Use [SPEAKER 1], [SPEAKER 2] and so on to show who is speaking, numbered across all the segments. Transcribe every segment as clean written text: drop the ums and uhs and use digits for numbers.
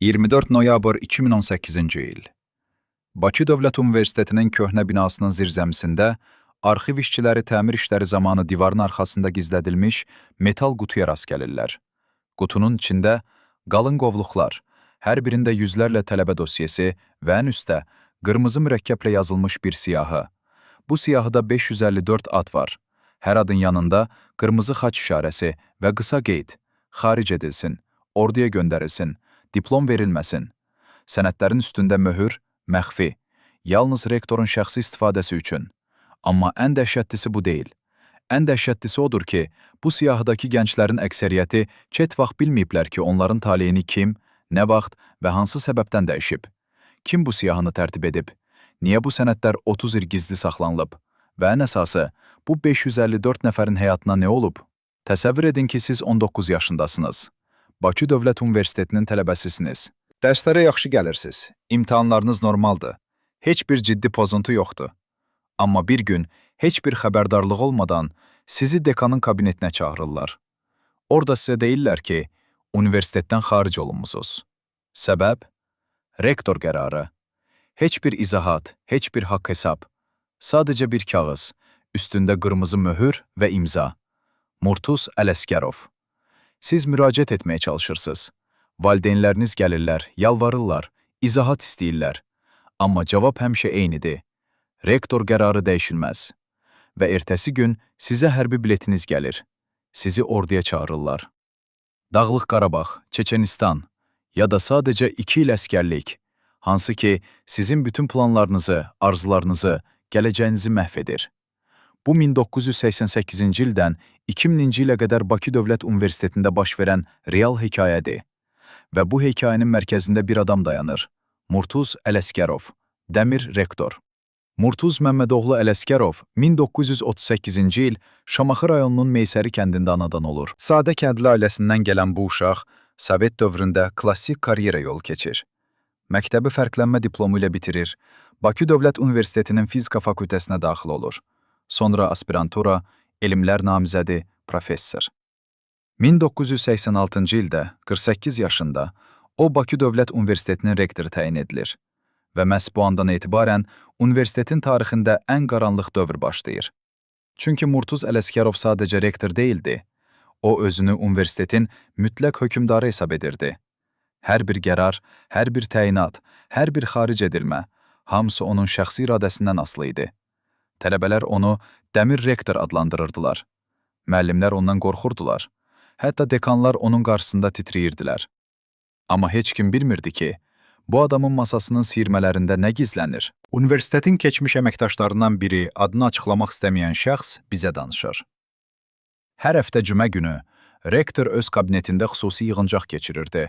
[SPEAKER 1] 24 noyabr 2018-ci il. Bakı Dövlət Universitetinin köhnə binasının zirzəmisində arxiv işçiləri təmir işləri zamanı divarın arxasında gizlədilmiş metal qutuya rast gəlirlər. Qutunun içində qalın qovluqlar, hər birində yüzlərlə tələbə dosyesi və ən üstdə qırmızı mürəkkəblə yazılmış bir siyahı. Bu siyahıda 554 ad var. Hər adın yanında qırmızı xaç işarəsi və qısa qeyd: xaric edilsin, orduya göndərilsin, diplom verilməsin. Sənədlərin üstündə möhür, məxfi, yalnız rektorun şəxsi istifadəsi üçün. Amma ən dəhşətlisi bu deyil. Ən dəhşətlisi odur ki, bu siyahıdakı gənclərin əksəriyyəti heç vaxt bilməyiblər ki, onların taleyini kim, nə vaxt və hansı səbəbdən dəyişib. Kim bu siyahını tərtib edib? Niyə bu sənədlər 30 il gizli saxlanılıb? Və ən əsası, bu 554 nəfərin həyatına nə olub? Təsəvvür edin ki, siz 19 yaşındasınız. Bakı Dövlət Universitetinin tələbəsisiniz. Dərslərə yaxşı gəlirsiz. İmtahanlarınız normaldır. Heç bir ciddi pozuntu yoxdur. Amma bir gün heç bir xəbərdarlıq olmadan sizi dekanın kabinetinə çağırırlar. Orada sizə deyirlər ki, universitetdən xaric olunmusunuz. Səbəb? Rektor qərarı. Heç bir izahat, heç bir haqq hesab. Sadəcə bir kağız, üstündə qırmızı möhür və imza. Murtuz Ələsgərov. Siz müraciət etməyə çalışırsınız. Valideynləriniz gəlirlər, yalvarırlar, izahat istəyirlər. Amma cavab həmişə eynidir. Rektor qərarı dəyişilməz. Və ertəsi gün sizə hərbi biletiniz gəlir. Sizi orduya çağırırlar. Dağlıq Qarabağ, Çeçenistan ya da sadəcə 2 il əsgərlik, hansı ki sizin bütün planlarınızı, arzularınızı, gələcəyinizi məhv edir. Bu 1988-ci ildən 2000-ci ilə qədər Bakı Dövlət Universitetində baş verən real hekayədir. Və bu hekayənin mərkəzində bir adam dayanır. Murtuz Ələsgərov, Dəmir rektor. Murtuz Məmmədoğlu Ələsgərov 1938-ci il Şamaxı rayonunun Meysəri kəndində anadan olur. Sadə kəndli ailəsindən gələn bu uşaq Sovet dövründə klassik karyera yolu keçir. Məktəbi fərqlənmə diplomu ilə bitirir, Bakı Dövlət Universitetinin fizika fakültəsinə daxil olur. Sonra aspirantura, elmlər namizədi, professor. 1986-cı ildə 48 yaşında o Bakı Dövlət Universitetinin rektoru təyin edilir və məhz bu andan etibarən universitetin tarixində ən qaranlıq dövr başlayır. Çünki Murtuz Ələsgərov sadəcə rektor deyildi. O özünü universitetin mütləq hökmdarı hesab edirdi. Hər bir qərar, hər bir təyinat, hər bir xaric edilmə, hamısı onun şəxsi iradəsindən asılı idi. Tələbələr onu dəmir rektor adlandırırdılar. Müəllimlər ondan qorxurdular. Hətta dekanlar onun qarşısında titrəyirdilər. Amma heç kim bilmirdi ki, bu adamın masasının siyirmələrində nə gizlənir.
[SPEAKER 2] Universitetin keçmiş əməkdaşlarından biri, adını açıqlamaq istəməyən şəxs bizə danışır.
[SPEAKER 1] Hər həftə cümə günü rektor öz kabinetində xüsusi yığıncaq keçirirdi.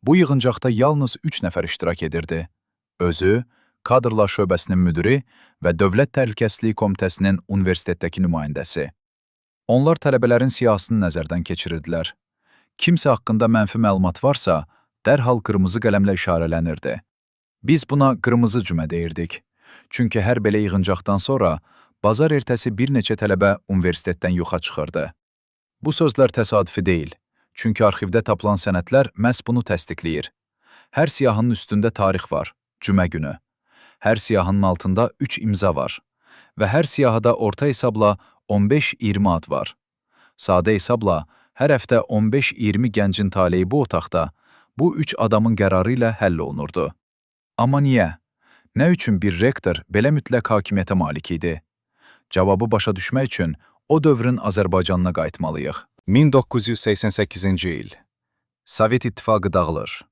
[SPEAKER 1] Bu yığıncaqda yalnız 3 nəfər iştirak edirdi. Özü, kadrlar şöbəsinin müdiri və Dövlət Təhlükəsizliyi Komitəsinin universitetdəki nümayəndəsi. Onlar tələbələrin siyahısını nəzərdən keçirirdilər. Kimsə haqqında mənfi məlumat varsa, dərhal qırmızı qələmlə işarələnirdi. Biz buna qırmızı cümə deyirdik. Çünki hər belə yığıncaqdan sonra bazar ertəsi bir neçə tələbə universitetdən yoxa çıxırdı. Bu sözlər təsadüfi deyil. Çünki arxivdə tapılan sənədlər məhz bunu təsdiqləyir. Hər siyahının üstündə tarix var, cümə günü. Hər siyahının altında 3 imza var və hər siyahıda orta hesabla 15-20 ad var. Sadə hesabla hər həftə 15-20 gəncin taleyi bu otaqda bu üç adamın qərarı ilə həll olunurdu. Amma niyə? Nə üçün bir rektor belə mütləq hakimiyyətə malik idi? Cavabı başa düşmək üçün o dövrün Azərbaycanına qayıtmalıyıq. 1988-ci il. Sovet İttifaqı dağılır.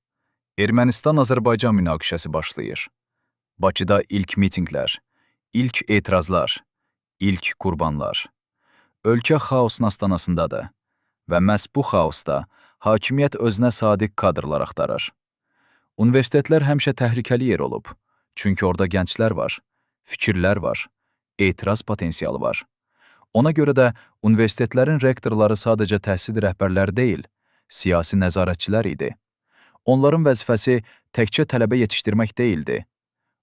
[SPEAKER 1] Ermənistan-Azərbaycan münaqişəsi başlayır. Bakıda ilk mitinqlər, ilk etirazlar, ilk qurbanlar. Ölkə xaosun astanasındadır və məhz bu xaosda hakimiyyət özünə sadiq kadrlar axtarır. Universitetlər həmişə təhlükəli yer olub. Çünki orada gənclər var, fikirlər var, etiraz potensialı var. Ona görə də universitetlərin rektorları sadəcə təhsil rəhbərləri deyil, siyasi nəzarətçilər idi. Onların vəzifəsi təkcə tələbə yetişdirmək deyildi.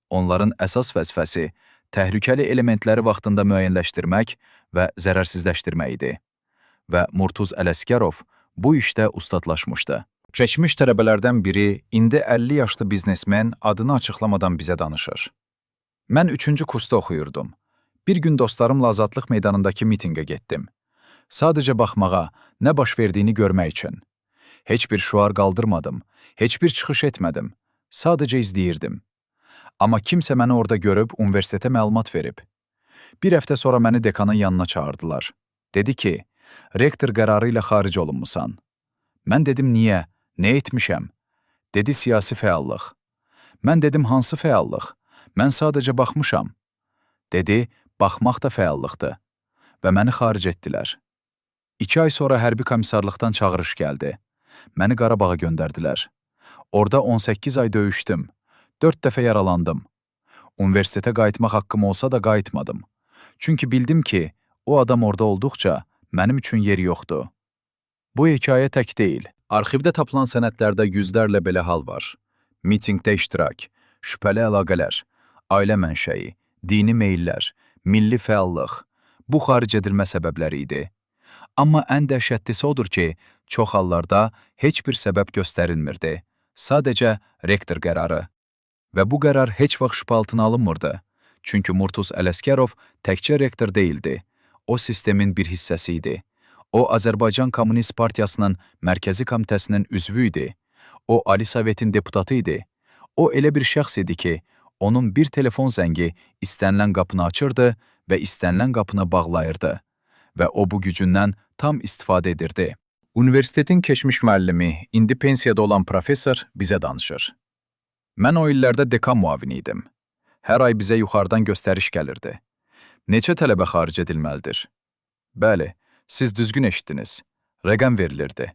[SPEAKER 1] Onların əsas vəzifəsi təhlükəli elementləri vaxtında müəyyənləşdirmək və zərərsizləşdirmək idi. Və Murtuz Ələsgərov bu işdə ustadlaşmışdı.
[SPEAKER 2] Keçmiş tələbələrdən biri, indi 50 yaşlı biznesmen adını açıqlamadan bizə danışır. Mən 3-cü kursda oxuyurdum. Bir gün dostlarımla Azadlıq meydanındakı mitinqə getdim. Sadəcə baxmağa, nə baş verdiyini görmək üçün. Heç bir şüar qaldırmadım, heç bir çıxış etmədim. Sadəcə izləyirdim. Amma kimsə məni orada görüb universitetə məlumat verib. Bir həftə sonra məni dekanın yanına çağırdılar. Dedi ki, rektor qərarı ilə xaric olunmusan. Mən dedim, niyə? Nə etmişəm? Dedi, siyasi fəallıq. Mən dedim, hansı fəallıq? Mən sadəcə baxmışam. Dedi, baxmaq da fəallıqdır. Və məni xaric etdilər. 2 ay sonra hərbi komissarlıqdan çağırış gəldi. Məni Qarabağa göndərdilər. Orada 18 ay döyüşdüm. 4 dəfə yaralandım. Universitetə qayıtmaq haqqım olsa da qayıtmadım. Çünki bildim ki, o adam orada olduqca mənim üçün yeri yoxdur. Bu hekayə tək deyil. Arxivdə tapılan sənədlərdə yüzlərlə belə hal var. Mitinqdə iştirak, şübhəli əlaqələr, ailə mənşəyi, dini meyillər, milli fəallıq. Bu xaric edilmə səbəbləri idi. Amma ən dəhşətlisi odur ki, çox hallarda heç bir səbəb göstərilmirdi. Sadəcə rektor qərarı. Və bu qərar heç vaxt şübhə altına alınmırdı. Çünki Murtuz Ələsgərov təkcə rektor deyildi. O sistemin bir hissəsi idi. O Azərbaycan Komünist Partiyasının Mərkəzi Komitəsinin üzvü idi. O Ali Sovetin deputatı idi. O elə bir şəxs idi ki, onun bir telefon zəngi istənilən qapını açırdı və istənilən qapını bağlayırdı. Və o bu gücündən tam istifadə edirdi. Universitetin keçmiş müəllimi, indi pensiyada olan professor bizə danışır. Mən o illərdə dekan müavini idim. Hər ay bizə yuxarıdan göstəriş gəlirdi. Neçə tələbə xaric edilməlidir? Bəli, siz düzgün eşitdiniz. Rəqəm verilirdi.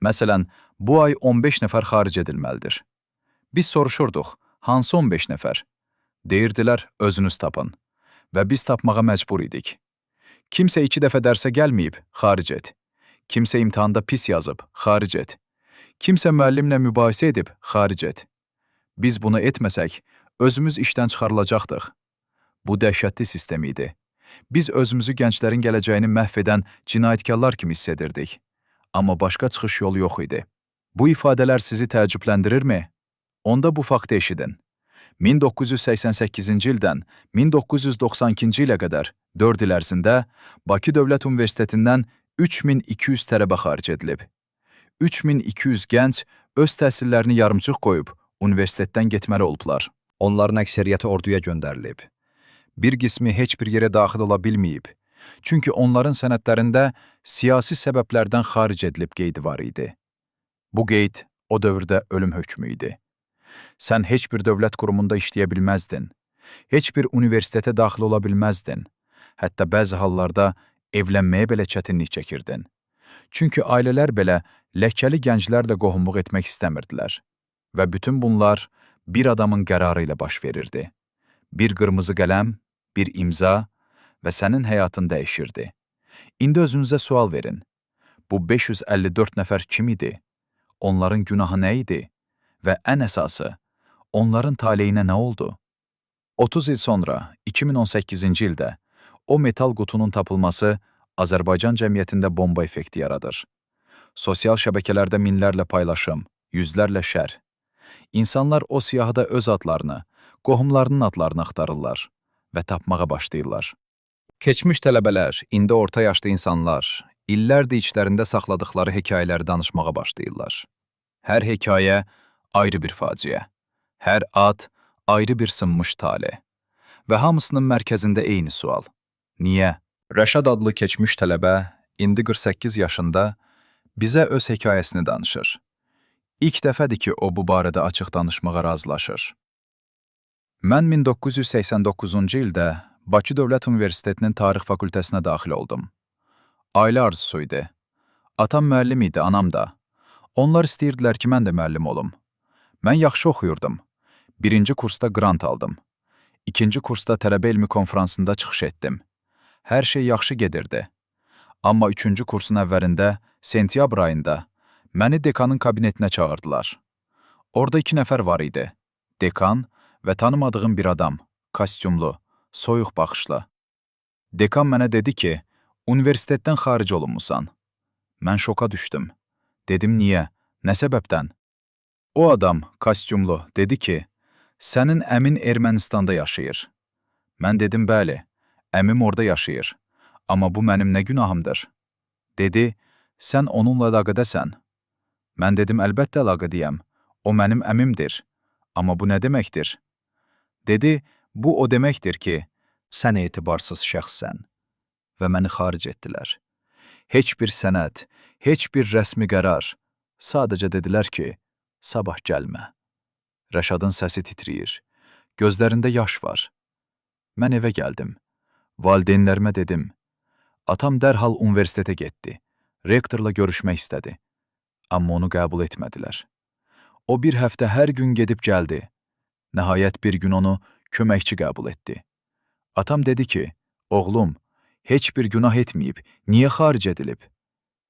[SPEAKER 2] Məsələn, bu ay 15 nəfər xaric edilməlidir. Biz soruşurduq, hansı 15 nəfər? Deyirdilər, özünüz tapın. Və biz tapmağa məcbur idik. Kimsə 2 dəfə dərsə gəlməyib, xaric et. Kimsə imtahanda pis yazıb, xaric et. Kimsə müəllimlə mübahisə edib, xaric et. Biz bunu etməsək, özümüz işdən çıxarılacaqdıq. Bu dəhşətli sistem idi. Biz özümüzü gənclərin gələcəyini məhv edən cinayətkarlar kimi hiss edirdik. Amma başqa çıxış yolu yox idi. Bu ifadələr sizi təəccübləndirirmi? Onda bu faktı eşidin. 1988-ci ildən 1992-ci ilə qədər 4 il ərzində Bakı Dövlət Universitetindən 3200 tələbə xaric edilib. 3200 gənc öz təhsillərini yarımçıq qoyub universitetdən getməli olublar.
[SPEAKER 1] Onların əksəriyyəti orduya göndərilib. Bir qismi heç bir yerə daxil ola bilməyib. Çünki onların sənədlərində siyasi səbəblərdən xaric edilib qeydi var idi. Bu qeyd o dövrdə ölüm hökmü idi. Sən heç bir dövlət qurumunda işləyə bilməzdin. Heç bir universitetə daxil ola bilməzdin. Hətta bəzi hallarda evlənməyə belə çətinlik çəkirdin. Çünki ailələr belə ləkəli gənclərlə qohumluq etmək istəmirdilər. Və bütün bunlar bir adamın qərarı ilə baş verirdi. Bir qırmızı qələm, bir imza və sənin həyatın dəyişirdi. İndi özünüzə sual verin. Bu 554 nəfər kim idi? Onların günahı nə idi? Və ən əsası, onların taleyinə nə oldu? 30 il sonra, 2018-ci ildə o metal qutunun tapılması Azərbaycan cəmiyyətində bomba effekti yaradır. Sosial şəbəkələrdə minlərlə paylaşım, yüzlərlə şərh. İnsanlar o siyahıda öz adlarını, qohumlarının adlarını axtarırlar və tapmağa başlayırlar. Keçmiş tələbələr, indi orta yaşlı insanlar, illərdir içlərində saxladıqları hekayələri danışmağa başlayırlar. Hər hekayə ayrı bir faciə. Hər ad ayrı bir sınmış tale. Və hamısının mərkəzində eyni sual. Niyə? Rəşad adlı keçmiş tələbə, indi 48 yaşında, bizə öz hekayəsini danışır. İlk dəfədir ki, o bu barədə açıq danışmağa razılaşır. Mən 1989-cu ildə Bakı Dövlət Universitetinin Tarix fakültəsinə daxil oldum. Ailə arzusu idi. Atam müəllim idi, anam da. Onlar istəyirdilər ki, mən də müəllim olum. Mən yaxşı oxuyurdum. Birinci kursda qrant aldım. İkinci kursda tələbə elmi konfransında çıxış etdim. Hər şey yaxşı gedirdi. Amma üçüncü kursun əvvəlində, sentyabr ayında, məni dekanın kabinetinə çağırdılar. Orada 2 nəfər var idi. Dekan və tanımadığım bir adam, kostyumlu, soyuq baxışlı. Dekan mənə dedi ki, universitetdən xaric olunmusan. Mən şoka düşdüm. Dedim, niyə? Nə səbəbdən? O adam, kostyumlu, dedi ki, sənin əmin Ermənistanda yaşayır. Mən dedim, bəli, əmim orada yaşayır. Amma bu mənim nə günahımdır? Dedi, sən onunla əlaqədəsən. Mən dedim, əlbəttə əlaqədəyəm. O mənim əmimdir. Amma bu nə deməkdir? Dedi, bu o deməkdir ki, sən etibarsız şəxssən və məni xaric etdilər. Heç bir sənəd, heç bir rəsmi qərar. Sadəcə dedilər ki, sabah gəlmə. Rəşadın səsi titrəyir. Gözlərində yaş var. Mən evə gəldim. Valideynlərimə dedim. Atam dərhal universitetə getdi. Rektorla görüşmək istədi. Amma onu qəbul etmədilər. O bir həftə hər gün gedib gəldi. Nəhayət bir gün onu köməkçi qəbul etdi. Atam dedi ki, oğlum, heç bir günah etməyib, niyə xaric edilib?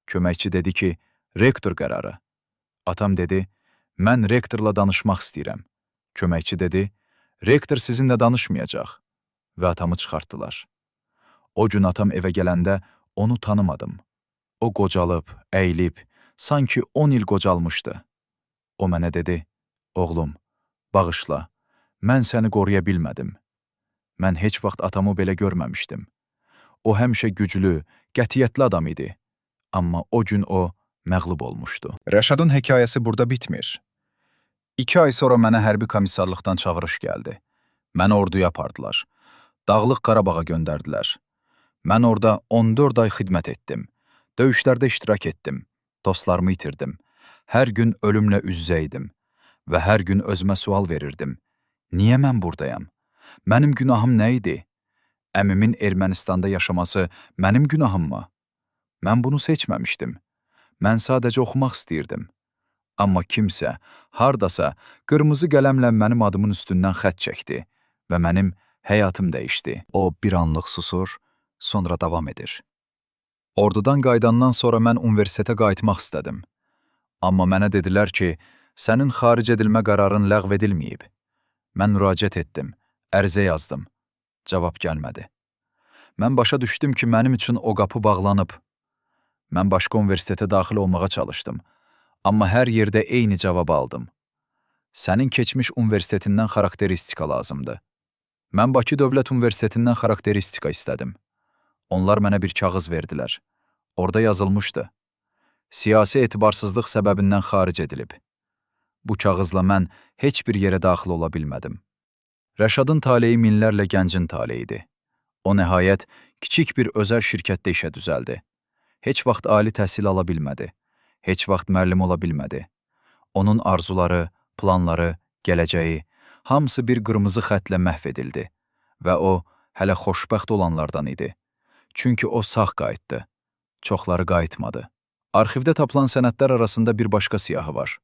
[SPEAKER 1] Köməkçi dedi ki, rektor qərarı. Atam dedi, mən rektorla danışmaq istəyirəm. Köməkçi dedi, rektor sizinlə danışmayacaq. Və atamı çıxartdılar. O gün atam evə gələndə onu tanımadım. O qocalıb, əyilib, sanki 10 il qocalmışdı. O mənə dedi, oğlum, bağışla, mən səni qoruya bilmədim. Mən heç vaxt atamı belə görməmişdim. O həmişə güclü, qətiyyətli adam idi. Amma o gün o məğlub olmuşdu.
[SPEAKER 3] Rəşadın hekayəsi burada bitmir.
[SPEAKER 1] 2 ay sonra mənə hərbi komissarlıqdan çağırış gəldi. Məni orduya apardılar. Dağlıq Qarabağa göndərdilər. Mən orada 14 ay xidmət etdim. Döyüşlərdə iştirak etdim. Dostlarımı itirdim. Hər gün ölümlə üz-üzə idim və hər gün özümə sual verirdim. Niyə mən buradayam? Mənim günahım nə idi? Əmimin Ermənistanda yaşaması mənim günahımmı? Mən bunu seçməmişdim. Mən sadəcə oxumaq istəyirdim. Amma kimsə, hardasa qırmızı qələmlə mənim adımın üstündən xətt çəkdi və mənim həyatım dəyişdi. O bir anlıq susur, sonra davam edir. Ordudan qayıdandan sonra mən universitetə qayıtmaq istədim. Amma mənə dedilər ki, sənin xaric edilmə qərarın ləğv edilməyib. Mən müraciət etdim, ərizə yazdım. Cavab gəlmədi. Mən başa düşdüm ki, mənim üçün o qapı bağlanıb. Mən başqa universitetə daxil olmağa çalışdım. Amma hər yerdə eyni cavabı aldım. Sənin keçmiş universitetindən xarakteristika lazımdır. Mən Bakı Dövlət Universitetindən xarakteristika istədim. Onlar mənə bir kağız verdilər. Orada yazılmışdı. Siyasi etibarsızlıq səbəbindən xaric edilib. Bu kağızla mən heç bir yerə daxil ola bilmədim. Rəşadın taleyi minlərlə gəncin taleyidir. O nəhayət kiçik bir özəl şirkətdə işə düzəldi. Heç vaxt ali təhsil ala bilmədi. Heç vaxt müəllim ola bilmədi. Onun arzuları, planları, gələcəyi hamısı bir qırmızı xəttlə məhv edildi və o hələ xoşbəxt olanlardan idi. Çünki o sağ qayıtdı. Çoxları qayıtmadı. Arxivdə tapılan sənədlər arasında bir başqa siyahı var.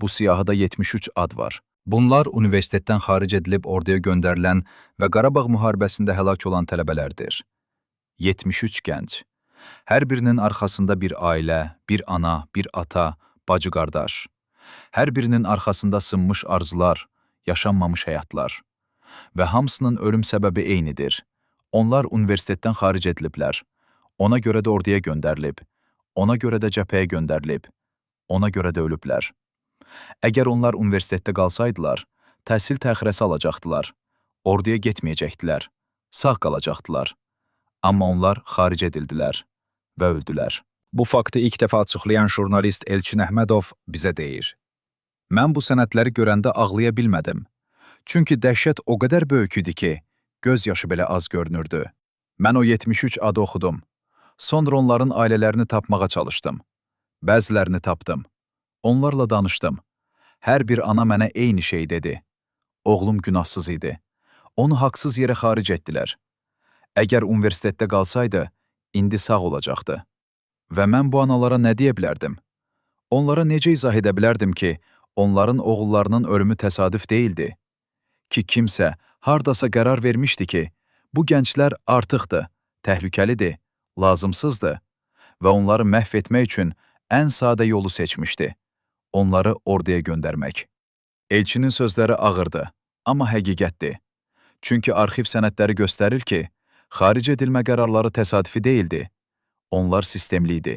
[SPEAKER 1] Bu siyahıda 73 ad var. Bunlar universitetdən xaric edilib orduya göndərilən və Qarabağ müharibəsində həlak olan tələbələrdir. 73 gənc. Hər birinin arxasında bir ailə, bir ana, bir ata, bacı qardaş. Hər birinin arxasında sınmış arzular, yaşanmamış həyatlar. Və hamısının ölüm səbəbi eynidir. Onlar universitetdən xaric ediliblər. Ona görə də orduya göndərilib. Ona görə də cəbhəyə göndərilib. Ona görə də ölüblər. Əgər onlar universitetdə qalsaydılar, təhsil təxirəsi alacaqdılar. Orduya getməyəcəkdilər. Sağ qalacaqdılar. Amma onlar xaric edildilər və öldülər.
[SPEAKER 3] Bu faktı ilk dəfə açıqlayan jurnalist Elçin Əhmədov bizə deyir. Mən bu sənədləri görəndə ağlaya bilmədim. Çünki dəhşət o qədər böyük idi ki, göz yaşı belə az görünürdü. Mən o 73 adı oxudum. Sonra onların ailələrini tapmağa çalışdım. Bəzilərini tapdım. Onlarla danışdım. Hər bir ana mənə eyni şey dedi. Oğlum günahsız idi. Onu haqsız yerə xaric etdilər. Əgər universitetdə qalsaydı, indi sağ olacaqdı. Və mən bu analara nə deyə bilərdim? Onlara necə izah edə bilərdim ki, onların oğullarının ölümü təsadüf deyildi? Ki kimsə hardasa qərar vermişdi ki, bu gənclər artıqdır, təhlükəlidir, lazımsızdır və onları məhv etmək üçün ən sadə yolu seçmişdi. Onları orduya göndərmək. Elçinin sözləri ağırdı, amma həqiqətdir. Çünki arxiv sənədləri göstərir ki, xaric edilmə qərarları təsadüfi deyildi. Onlar sistemli idi.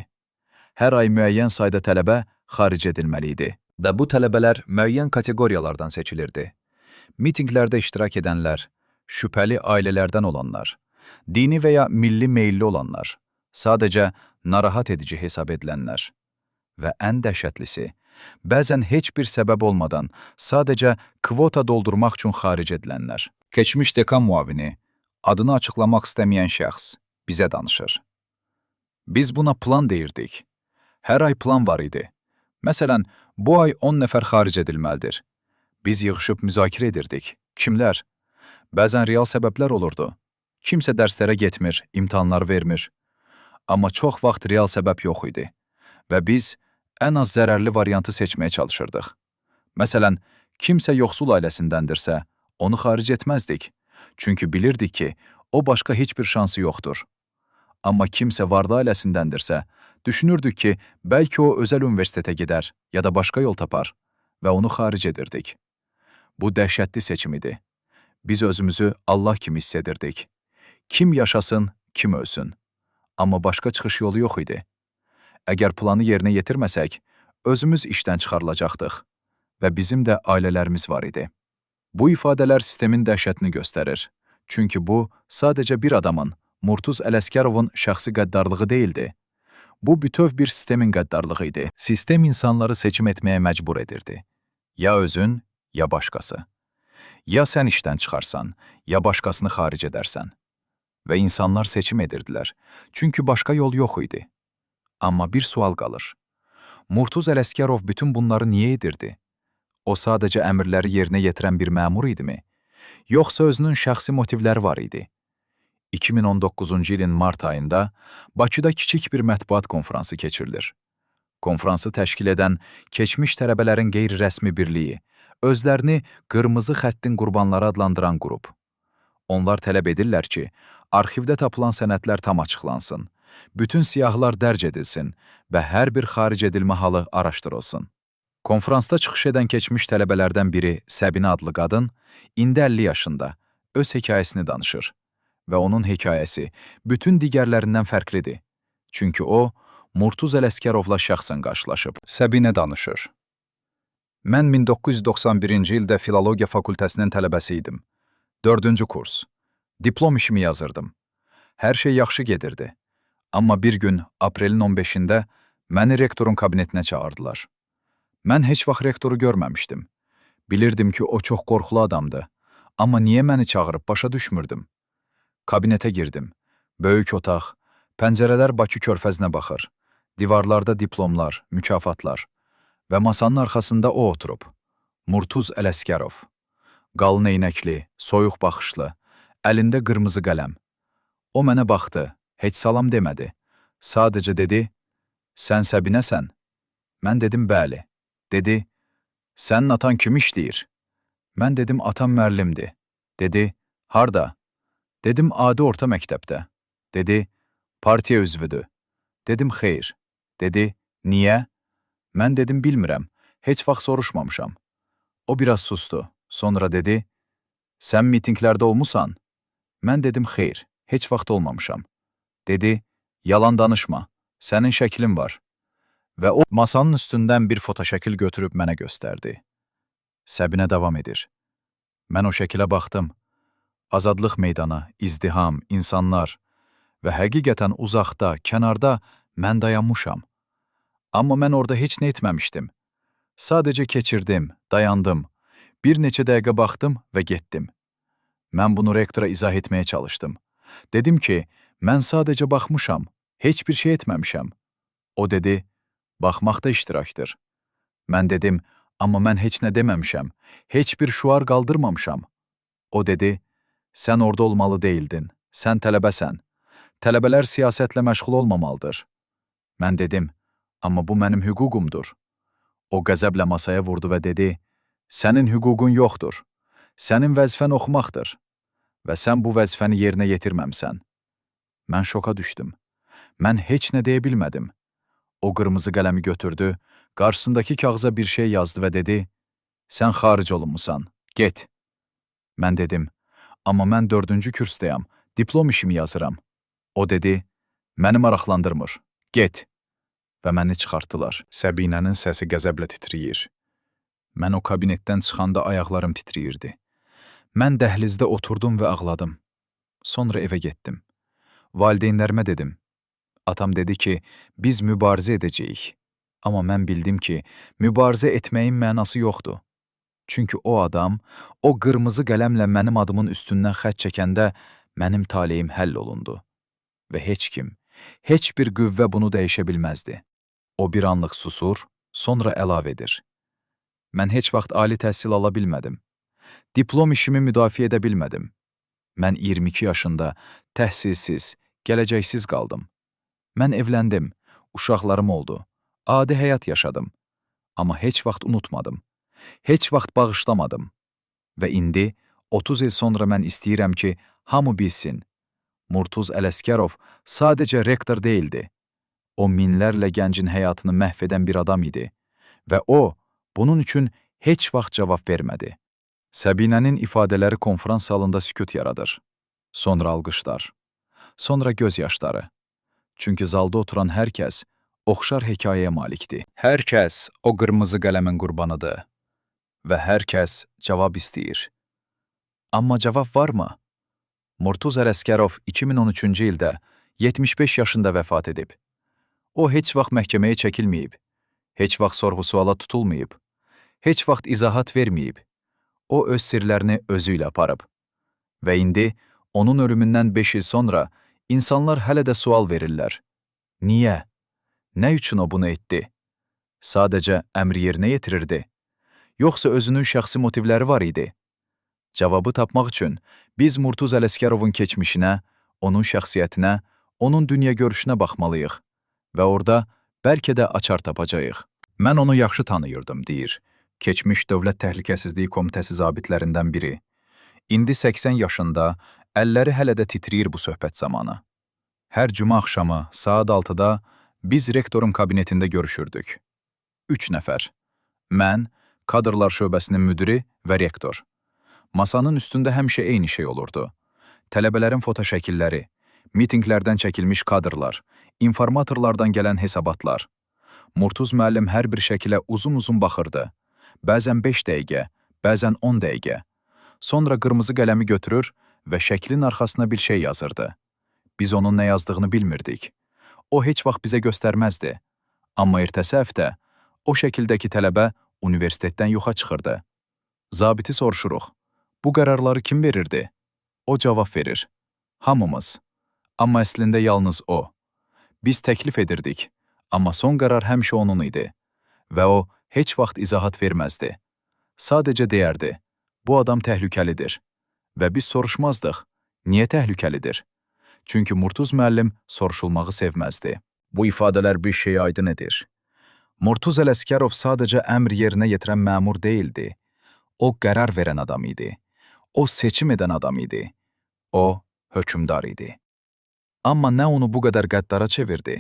[SPEAKER 3] Hər ay müəyyən sayda tələbə
[SPEAKER 1] xaric edilməli idi.
[SPEAKER 2] Və bu tələbələr müəyyən kateqoriyalardan seçilirdi. Mitinqlərdə iştirak edənlər, şübhəli ailələrdən olanlar, dini və ya milli meyilli olanlar, sadəcə narahat edici hesab edilənlər. Və ən dəhşətlisi, bəzən heç bir səbəb olmadan sadəcə kvota doldurmaq üçün xaric edilənlər.
[SPEAKER 1] Keçmiş dekan müavini, adını açıqlamaq istəməyən şəxs bizə danışır.
[SPEAKER 2] Biz buna plan deyirdik. Hər ay plan var idi. Məsələn, bu ay 10 nəfər xaric edilməlidir. Biz yığışıb müzakirə edirdik. Kimlər? Bəzən real səbəblər olurdu. Kimsə dərslərə getmir, imtahanlar vermir. Amma çox vaxt real səbəb yox idi və biz ən az zərərli variantı seçməyə çalışırdıq. Məsələn, kimsə yoxsul ailəsindəndirsə, onu xaric etməzdik. Çünki bilirdik ki, o başqa heç bir şansı yoxdur. Amma kimsə varlı ailəsindəndirsə, düşünürdük ki, bəlkə o özəl universitetə gedər ya da başqa yol tapar və onu xaric edirdik. Bu dəhşətli seçim idi. Biz özümüzü Allah kimi hiss edirdik. Kim yaşasın, kim ölsün. Amma başqa çıxış yolu yox idi. Əgər planı yerinə yetirməsək, özümüz işdən çıxarılacaqdıq və bizim də ailələrimiz var idi. Bu ifadələr sistemin dəhşətini göstərir. Çünki bu sadəcə bir adamın, Murtuz Ələsgərovun şəxsi qəddarlığı deyildi. Bu bütöv bir sistemin qəddarlığı idi.
[SPEAKER 1] Sistem insanları seçim etməyə məcbur edirdi. Ya özün, ya başqası. Ya sən işdən çıxarsan, ya başqasını xaric edərsən. Və insanlar seçim edirdilər. Çünki başqa yol yox idi. Amma bir sual qalır. Murtuz Ələsgərov bütün bunları niyə edirdi? O sadəcə əmrləri yerinə yetirən bir məmur idimi? Yoxsa özünün şəxsi motivləri var idi? 2019-cu ilin mart ayında Bakıda kiçik bir mətbuat konfransı keçirilir. Konfransı təşkil edən keçmiş tələbələrin qeyri-rəsmi birliyi, özlərini qırmızı xəttin qurbanları adlandıran qrup. Onlar tələb edirlər ki, arxivdə tapılan sənədlər tam açıqlansın, bütün siyahılar dərc edilsin və hər bir xaric edilmə halı araşdırılsın. Konfransda çıxış edən keçmiş tələbələrdən biri Səbinə adlı qadın, indi 50 yaşında, öz hekayəsini danışır və onun hekayəsi bütün digərlərindən fərqlidir. Çünki o, Murtuz Ələsgərovla şəxsən qarşılaşıb.
[SPEAKER 2] Səbinə danışır. Mən 1991-ci ildə Filologiya fakültəsinin tələbəsi idim. 4-cü kurs. Diplom işimi yazırdım. Hər şey yaxşı gedirdi. Amma bir gün, aprelin 15-də məni rektorun kabinetinə çağırdılar. Mən heç vaxt rektoru görməmişdim. Bilirdim ki, o çox qorxulu adamdır. Amma niyə məni çağırıb başa düşmürdüm. Kabinetə girdim. Böyük otaq, pəncərələr Bakı körfəzinə baxır. Divarlarda diplomlar, mükafatlar və masanın arxasında o oturub. Murtuz Ələsgərov. Qalın eynəkli, soyuq baxışlı, əlində qırmızı qələm. O mənə baxdı, heç salam demədi. Sadəcə dedi, "Sən Səbinəsən?" Mən dedim, "Bəli." Dedi, "Sənin atan kim işləyir?" Mən dedim, "Atam müəllimdir." Dedi, "Harda?" Dedim, "Adi orta məktəbdə." Dedi, "Partiya üzvüdür." Dedim, "Xeyr." Dedi, "Niyə?" Mən dedim, "Bilmirəm, heç vaxt soruşmamışam." O biraz sustu. Sonra dedi, "Sən mitinqlərdə olmusan?" Mən dedim, "Xeyr, heç vaxt olmamışam." Dedi, "Yalan danışma, sənin şəklin var." Və o masanın üstündən bir fotoşəkil götürüb mənə göstərdi. Səbinə davam edir. Mən o şəkilə baxdım. Azadlıq meydanı, izdiham, insanlar və həqiqətən uzaqda, kənarda mən dayanmışam. Amma mən orada heç nə etməmişdim. Sadəcə keçirdim, dayandım. Bir neçə dəqiqə baxdım və getdim. Mən bunu rektora izah etməyə çalışdım. Dedim ki, mən sadəcə baxmışam, heç bir şey etməmişəm. O dedi, baxmaq da iştirakdır. Mən dedim, amma mən heç nə deməmişəm, heç bir şüar qaldırmamışam. O dedi, sən orada olmalı deyildin, sən tələbəsən. Tələbələr siyasətlə məşğul olmamalıdır. Mən dedim, amma bu mənim hüququmdur. O qəzəblə masaya vurdu və dedi, sənin hüququn yoxdur. Sənin vəzifən oxumaqdır və sən bu vəzifəni yerinə yetirməmisən. Mən şoka düşdüm. Mən heç nə deyə bilmədim. O qırmızı qələmi götürdü, qarşısındakı kağıza bir şey yazdı və dedi, sən xaric olunmusan, get. Mən dedim, amma mən 4-cü kursdayam, diplom işimi yazıram. O dedi, məni maraqlandırmır, get. Və məni çıxartdılar.
[SPEAKER 1] Səbinənin səsi qəzəblə titrəyir. Mən o kabinetdən çıxanda ayaqlarım titrəyirdi. Mən dəhlizdə oturdum və ağladım. Sonra evə getdim. Valideynlərimə dedim. Atam dedi ki, biz mübarizə edəcəyik. Amma mən bildim ki, mübarizə etməyin mənası yoxdur. Çünki o adam, o qırmızı qələmlə mənim adımın üstündən xətt çəkəndə mənim taleyim həll olundu. Və heç kim, heç bir qüvvə bunu dəyişə bilməzdi. O bir anlıq susur, sonra əlavə edir. Mən heç vaxt ali təhsil ala bilmədim. Diplom işimi müdafiə edə bilmədim. Mən 22 yaşında təhsilsiz, gələcəksiz qaldım. Mən evləndim, uşaqlarım oldu. Adi həyat yaşadım. Amma heç vaxt unutmadım. Heç vaxt bağışlamadım. Və indi 30 il sonra mən istəyirəm ki, hamı bilsin. Murtuz Ələsgərov sadəcə rektor deyildi. O minlərlə gəncin həyatını məhv edən bir adam idi və o bunun üçün heç vaxt cavab vermədi. Səbinənin ifadələri konfrans salında sükut yaradır. Sonra alqışlar. Sonra göz yaşları. Çünki zalda oturan hər kəs oxşar hekayəyə malikdir. Hər kəs o qırmızı qələmin qurbanıdır və hər kəs cavab istəyir. Amma cavab varmı? Murtuz Ələsgərov 2013-cü ildə 75 yaşında vəfat edib. O heç vaxt məhkəməyə çəkilməyib, heç vaxt sorğu-suala tutulmayıb, heç vaxt izahat verməyib. O öz sirlərini özü ilə aparıb. Və indi onun ölümündən 5 il sonra insanlar hələ də sual verirlər. Niyə? Nə üçün o bunu etdi? Sadəcə əmri yerinə yetirirdi? Yoxsa özünün şəxsi motivləri var idi? Cavabı tapmaq üçün biz Murtuz Ələsgərovun keçmişinə, onun şəxsiyyətinə, onun dünya görüşünə baxmalıyıq və orada bəlkə də açar tapacağıq. Mən onu yaxşı tanıyırdım, deyir. Keçmiş Dövlət Təhlükəsizliyi Komitəsi zabitlərindən biri. İndi 80 yaşında, əlləri hələ də titrəyir bu söhbət zamanı. Hər cümə axşamı saat 6-da biz rektorun kabinetində görüşürdük. 3 nəfər. Mən, kadrlar şöbəsinin müdiri və rektor. Masanın üstündə həmişə eyni şey olurdu. Tələbələrin fotoşəkilləri, mitinqlərdən çəkilmiş kadrlar, informatorlardan gələn hesabatlar. Murtuz müəllim hər bir şəkilə uzun-uzun baxırdı. Bəzən 5 dəqiqə, bəzən 10 dəqiqə. Sonra qırmızı qələmi götürür və şəklin arxasına bir şey yazırdı. Biz onun nə yazdığını bilmirdik. O heç vaxt bizə göstərməzdi. Amma ertəsi həftə o şəkildəki tələbə universitetdən yoxa çıxırdı. Zabiti soruşuruq. Bu qərarları kim verirdi? O cavab verir. Hamımız. Amma əslində yalnız o. Biz təklif edirdik, amma son qərar həmişə onun idi. Və o heç vaxt izahat verməzdi. Sadəcə deyərdi, bu adam təhlükəlidir. Və biz soruşmazdıq, niyə təhlükəlidir? Çünki Murtuz müəllim soruşulmağı sevməzdi. Bu ifadələr bir şeyi aydın edir. Murtuz Ələsgərov sadəcə əmr yerinə yetirən məmur deyildi. O qərar verən adam idi. O seçim edən adam idi. O hökmdar idi. Amma nə onu bu qədər qəddara çevirdi?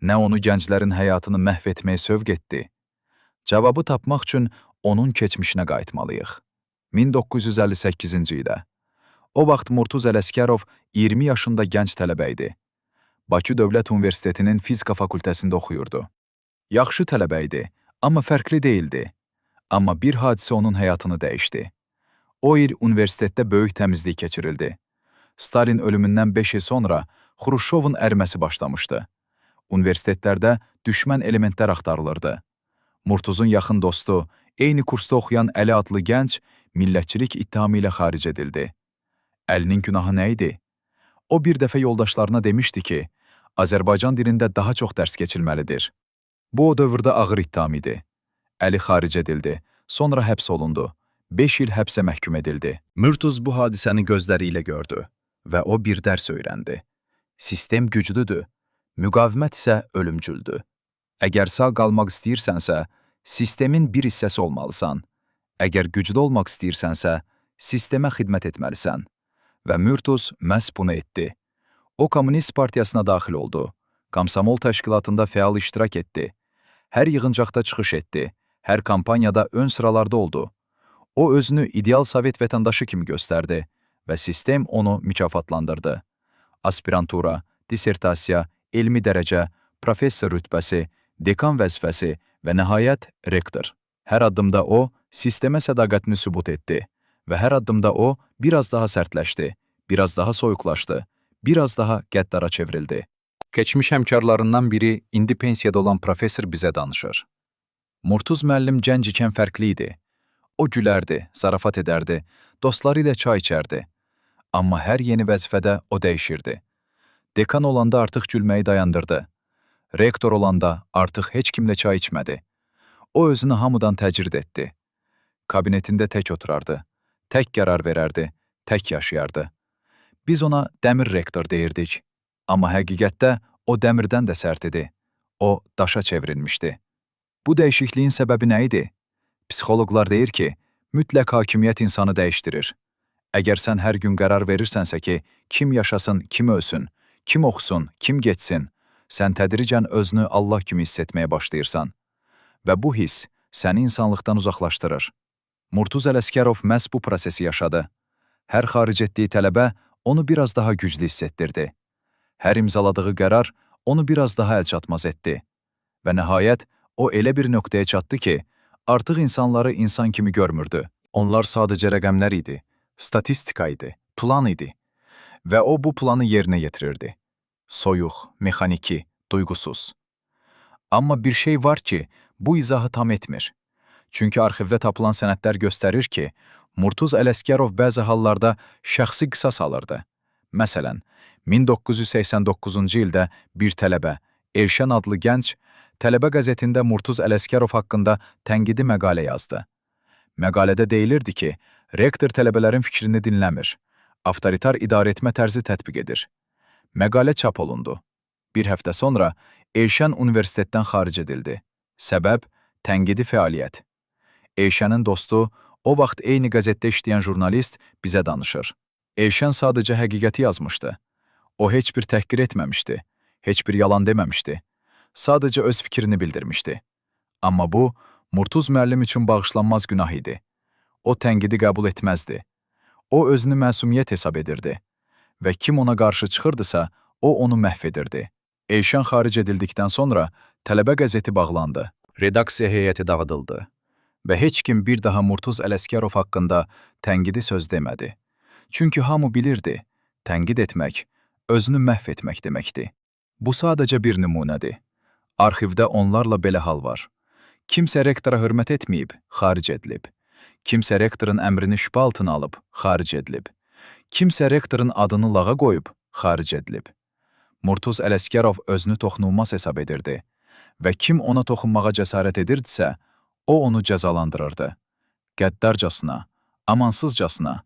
[SPEAKER 1] Nə onu gənclərin həyatını məhv etməyə sövq etdi? Cavabı tapmaq üçün onun keçmişinə qayıtmalıyıq. 1958-ci ildə. O vaxt Murtuz Ələsgərov 20 yaşında gənc tələbə idi. Bakı Dövlət Universitetinin Fizika fakültəsində oxuyurdu. Yaxşı tələbə idi, amma fərqli deyildi. Amma bir hadisə onun həyatını dəyişdi. O il universitetdə böyük təmizlik keçirildi. Stalin ölümündən 5 il sonra Xruşovun əriməsi başlamışdı. Universitetlərdə düşmən elementlər axtarılırdı. Murtuzun yaxın dostu, eyni kursda oxuyan Əli adlı gənc millətçilik ittihamı ilə xaric edildi. Əlinin günahı nə idi? O bir dəfə yoldaşlarına demişdi ki, Azərbaycan dilində daha çox dərs keçilməlidir. Bu o dövrdə ağır ittiham idi. Əli xaric edildi, sonra həbs olundu. 5 il həbsə məhkum edildi.
[SPEAKER 3] Murtuz bu hadisəni gözləri ilə gördü və o bir dərs öyrəndi. Sistem güclüdür, müqavimət isə ölümcüldür. Əgər sağ qalmaq istəyirsənsə, sistemin bir hissəsi olmalısan. Əgər güclü olmaq istəyirsənsə, sistemə xidmət etməlisən. Və Murtuz məhz bunu etdi. O Kommunist Partiyasına daxil oldu. Komsomol təşkilatında fəal iştirak etdi. Hər yığıncaqda çıxış etdi. Hər kampaniyada ön sıralarda oldu. O özünü ideal Sovet vətəndaşı kimi göstərdi və sistem onu mükafatlandırdı. Aspirantura, dissertasiya, elmi dərəcə,
[SPEAKER 1] professor rütbəsi, dekan vəzifəsi və nəhayət rektor. Hər addımda o, sistemə sədaqətini sübut etdi və hər addımda o, biraz daha sərtləşdi, biraz daha soyuqlaşdı, biraz daha qəddara çevrildi.
[SPEAKER 2] Keçmiş həmkarlarından biri indi pensiyada olan professor bizə danışır.
[SPEAKER 1] Murtuz müəllim gənc ikən fərqli idi. O gülərdi, zarafat edərdi, dostları ilə çay içərdi. Amma hər yeni vəzifədə o dəyişirdi. Dekan olanda artıq gülməyi dayandırdı. Rektor olanda artıq heç kimlə çay içmədi. O özünü hamıdan təcrid etdi. Kabinetində tək oturardı, tək qərar verərdi, tək yaşayardı. Biz ona dəmir rektor deyirdik. Amma həqiqətdə o dəmirdən də sərt idi. O daşa çevrilmişdi. Bu dəyişikliyin səbəbi nə idi? Psixoloqlar deyir ki, mütləq hakimiyyət insanı dəyişdirir. Əgər sən hər gün qərar verirsənsə ki, kim yaşasın, kim ölsün, kim oxusun, kim getsin, sən tədricən özünü Allah kimi hiss etməyə başlayırsan. Və bu hiss səni insanlıqdan uzaqlaşdırır. Murtuz Ələsgərov məhz bu prosesi yaşadı. Hər xaric etdiyi tələbə onu biraz daha güclü hiss etdirdi. Hər imzaladığı qərar onu biraz daha əlçatmaz etdi. Və nəhayət, o elə bir nöqtəyə çatdı ki, artıq insanları insan kimi görmürdü.
[SPEAKER 2] Onlar sadəcə rəqəmlər idi, statistika idi, plan idi və o bu planı yerinə yetirirdi. Soyuq, mexaniki, duyğusuz.
[SPEAKER 1] Amma bir şey var ki, bu izahı tam etmir. Çünki arxivdə tapılan sənədlər göstərir ki, Murtuz Ələsgərov bəzi hallarda şəxsi qisas alırdı. Məsələn, 1989-cu ildə bir tələbə, Elşən adlı gənc, Tələbə qəzetində Murtuz Ələsgərov haqqında tənqidi məqalə yazdı. Məqalədə deyilirdi ki, rektor tələbələrin fikrini dinləmir, avtoritar idarəetmə tərzi tətbiq edir. Məqalə çap olundu. Bir həftə sonra Elşən universitetdən xaric edildi. Səbəb tənqidi fəaliyyət. Elşənin dostu, o vaxt eyni qəzetdə işləyən jurnalist bizə danışır. Elşən sadəcə həqiqəti yazmışdı. O heç bir təhqir etməmişdi, heç bir yalan deməmişdi. Sadəcə öz fikrini bildirmişdi. Amma bu, Murtuz müəllim üçün bağışlanmaz günah idi. O tənqidi qəbul etməzdi. O özünü məsumiyyət hesab edirdi və kim ona qarşı çıxırdısa, o onu məhv edirdi. Elşən xaric edildikdən sonra Tələbə qəzeti bağlandı.
[SPEAKER 2] Redaksiya heyəti dağıdıldı və heç kim bir daha Murtuz Ələsgərov haqqında tənqidi söz demədi. Çünki hamı bilirdi, tənqid etmək, özünü məhv etmək deməkdir.
[SPEAKER 1] Bu sadəcə bir nümunədir. Arxivdə onlarla belə hal var. Kimsə rektora hörmət etməyib, xaric edilib. Kimsə rektorun əmrini şübhə altına alıb, xaric edilib. Kimsə rektorun adını lağa qoyub, xaric edilib. Murtuz Ələsgərov özünü toxunulmaz hesab edirdi və kim ona toxunmağa cəsarət edirdisə, o onu cəzalandırırdı. Qəddarcasına, amansızcasına,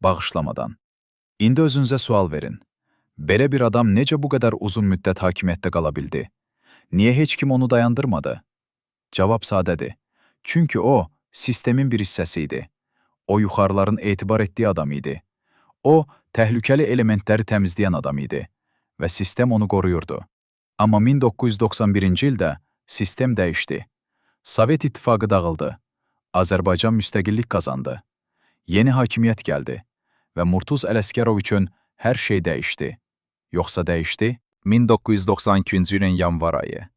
[SPEAKER 1] bağışlamadan. İndi özünüzə sual verin. Belə bir adam necə bu qədər uzun müddət hakimiyyətdə qala bildi? Niyə heç kim onu dayandırmadı? Cavab sadədir. Çünki o, sistemin bir hissəsi idi. O, yuxarıların etibar etdiyi adam idi. O, təhlükəli elementləri təmizləyən adam idi və sistem onu qoruyurdu. Amma 1991-ci ildə sistem dəyişdi. Sovet İttifaqı dağıldı. Azərbaycan müstəqillik qazandı. Yeni hakimiyyət gəldi və Murtuz Ələsgərov üçün hər şey dəyişdi. Yoxsa dəyişdi?
[SPEAKER 2] 1992-ci ilin yanvar ayı.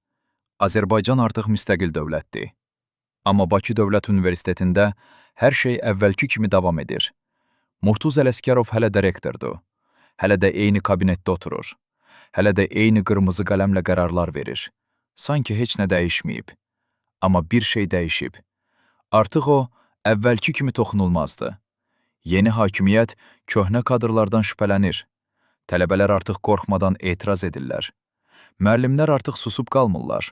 [SPEAKER 2] Azərbaycan artıq müstəqil dövlətdir. Amma Bakı Dövlət Universitetində hər şey əvvəlki kimi davam edir. Murtuz Ələsgərov hələ də rektordur. Hələ də eyni kabinetdə oturur. Hələ də eyni qırmızı qələmlə qərarlar verir. Sanki heç nə dəyişməyib. Amma bir şey dəyişib. Artıq o, əvvəlki kimi toxunulmazdı. Yeni hakimiyyət köhnə kadrlardan şübhələnir. Tələbələr artıq qorxmadan etiraz edirlər. Müəllimlər artıq susub qalmırlar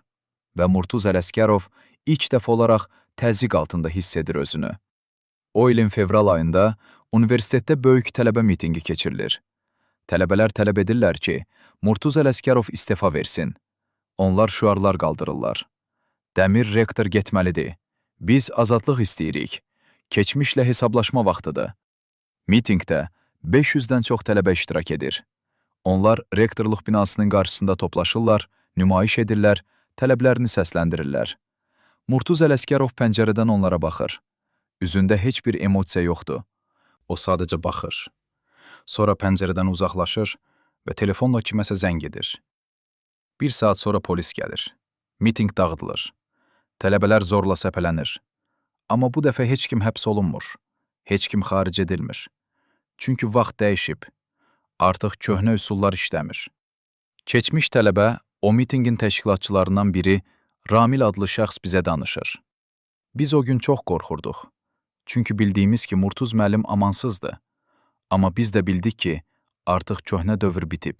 [SPEAKER 2] və Murtuz Ələsgərov ilk dəfə olaraq təzyiq altında hiss edir özünü. O ilin fevral ayında universitetdə böyük tələbə mitinqi keçirilir. Tələbələr tələb edirlər ki, Murtuz Ələsgərov istefa versin. Onlar şüarlar qaldırırlar. Dəmir rektor getməlidir. Biz azadlıq istəyirik. Keçmişlə hesablaşma vaxtıdır. Mitinqdə 500-dən çox tələbə iştirak edir. Onlar rektorluq binasının qarşısında toplaşırlar, nümayiş edirlər, tələblərini səsləndirirlər. Murtuz Ələsgərov pəncərədən onlara baxır. Üzündə heç bir emosiya yoxdur. O sadəcə baxır. Sonra pəncərədən uzaqlaşır və telefonla kiməsə zəng edir. Bir saat sonra polis gəlir. Mitinq dağıdılır. Tələbələr zorla səpələnir. Amma bu dəfə heç kim həbs olunmur. Heç kim xaric edilmir. Çünki vaxt dəyişib. Artıq köhnə üsullar işləmir. Keçmiş tələbə, o mitinqin təşkilatçılarından biri Ramil adlı şəxs bizə danışır. Biz o gün çox qorxurduq. Çünki bildiyimiz ki, Murtuz müəllim amansızdır. Amma biz də bildik ki, artıq köhnə dövr bitib.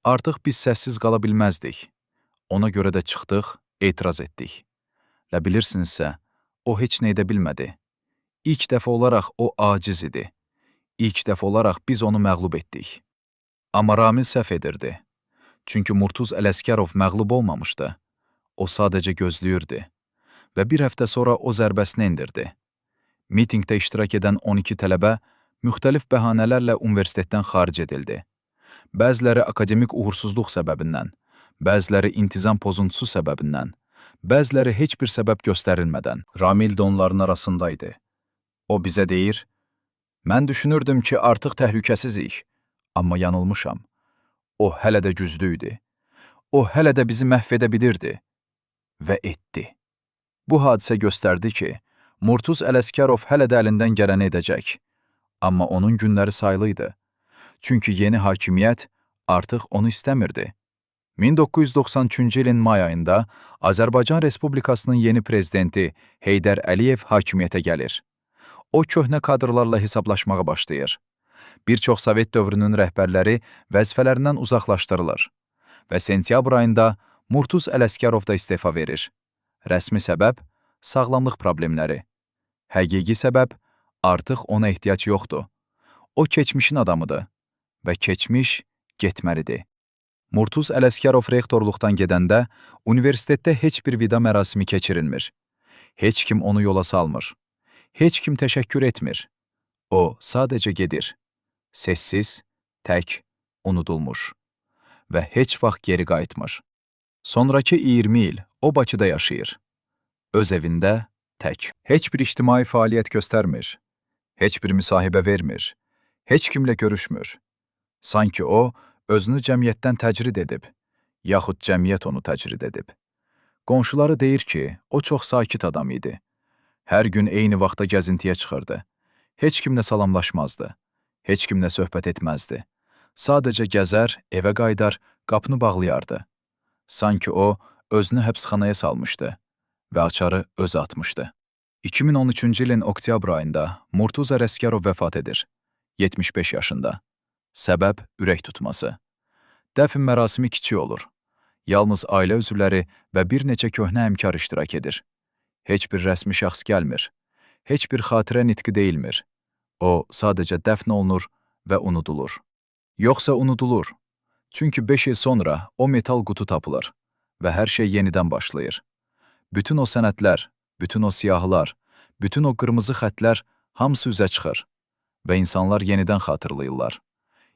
[SPEAKER 2] Artıq biz səssiz qala bilməzdik. Ona görə də çıxdıq, etiraz etdik. Və bilirsinizsə, o heç nə edə bilmədi. İlk dəfə olaraq o aciz idi. İlk dəfə olaraq biz onu məğlub etdik. Amma Ramil səhv edirdi. Çünki Murtuz Ələsgərov məğlub olmamışdı. O sadəcə gözləyirdi. Və bir həftə sonra o zərbəsini endirdi. Mitinqdə iştirak edən 12 tələbə müxtəlif bəhanələrlə universitetdən xaric edildi. Bəziləri akademik uğursuzluq səbəbindən, bəziləri intizam pozuntusu səbəbindən, bəziləri heç bir səbəb göstərilmədən. Ramil də onların arasında idi. O bizə deyir, "Mən düşünürdüm ki, artıq təhlükəsizik, amma yanılmışam. O hələ də güclü idi. O hələ də bizi məhv edə bilirdi." Və etdi. Bu hadisə göstərdi ki, Murtuz Ələsgərov hələ də əlindən gələni edəcək. Amma onun günləri sayılı idi. Çünki yeni hakimiyyət artıq onu istəmirdi. 1993-cü ilin may ayında Azərbaycan Respublikasının yeni prezidenti Heydər Əliyev hakimiyyətə gəlir. O köhnə kadrlarla hesablaşmağa başlayır. Bir çox Sovet dövrünün rəhbərləri vəzifələrindən uzaqlaşdırılır və sentyabr ayında Murtuz Ələsgərov da istefa verir. Rəsmi səbəb sağlamlıq problemləri. Həqiqi səbəb artıq ona ehtiyac yoxdur. O keçmişin adamıdır və keçmiş getməlidir. Murtuz Ələsgərov rektorluqdan gedəndə universitetdə heç bir vida mərasimi keçirilmir. Heç kim onu yola salmır. Heç kim təşəkkür etmir. O sadəcə gedir. Sessiz, tək, unudulmuş və heç vaxt geri qayıtmır. Sonrakı 20 il o Bakıda yaşayır. Öz evində tək. Heç bir ictimai fəaliyyət göstərmir. Heç bir müsahibə vermir. Heç kimlə görüşmür. Sanki o özünü cəmiyyətdən təcrid edib, yaxud cəmiyyət onu təcrid edib. Qonşuları deyir ki, o çox sakit adam idi. Hər gün eyni vaxtda gəzintiyə çıxırdı. Heç kimlə salamlaşmazdı. Heç kimlə söhbət etməzdi. Sadəcə gəzər, evə qayıdar, qapını bağlayardı. Sanki o özünü həbsxanaya salmışdı və açarı özü atmışdı. 2013-cü ilin oktyabr ayında Murtuz Ələsgərov vəfat edir. 75 yaşında. Səbəb ürək tutması. Dəfn mərasimi kiçik olur. Yalnız ailə üzvləri və bir neçə köhnə həmkar iştirak edir. Heç bir rəsmi şəxs gəlmir. Heç bir xatirə nitqi deyilmir. O sadəcə dəfn olunur və unudulur. Yoxsa unudulur. Çünki 5 il sonra o metal qutu tapılır və hər şey yenidən başlayır. Bütün o sənədlər, bütün o siyahılar, bütün o qırmızı xətlər hamısı üzə çıxır və insanlar yenidən xatırlayırlar.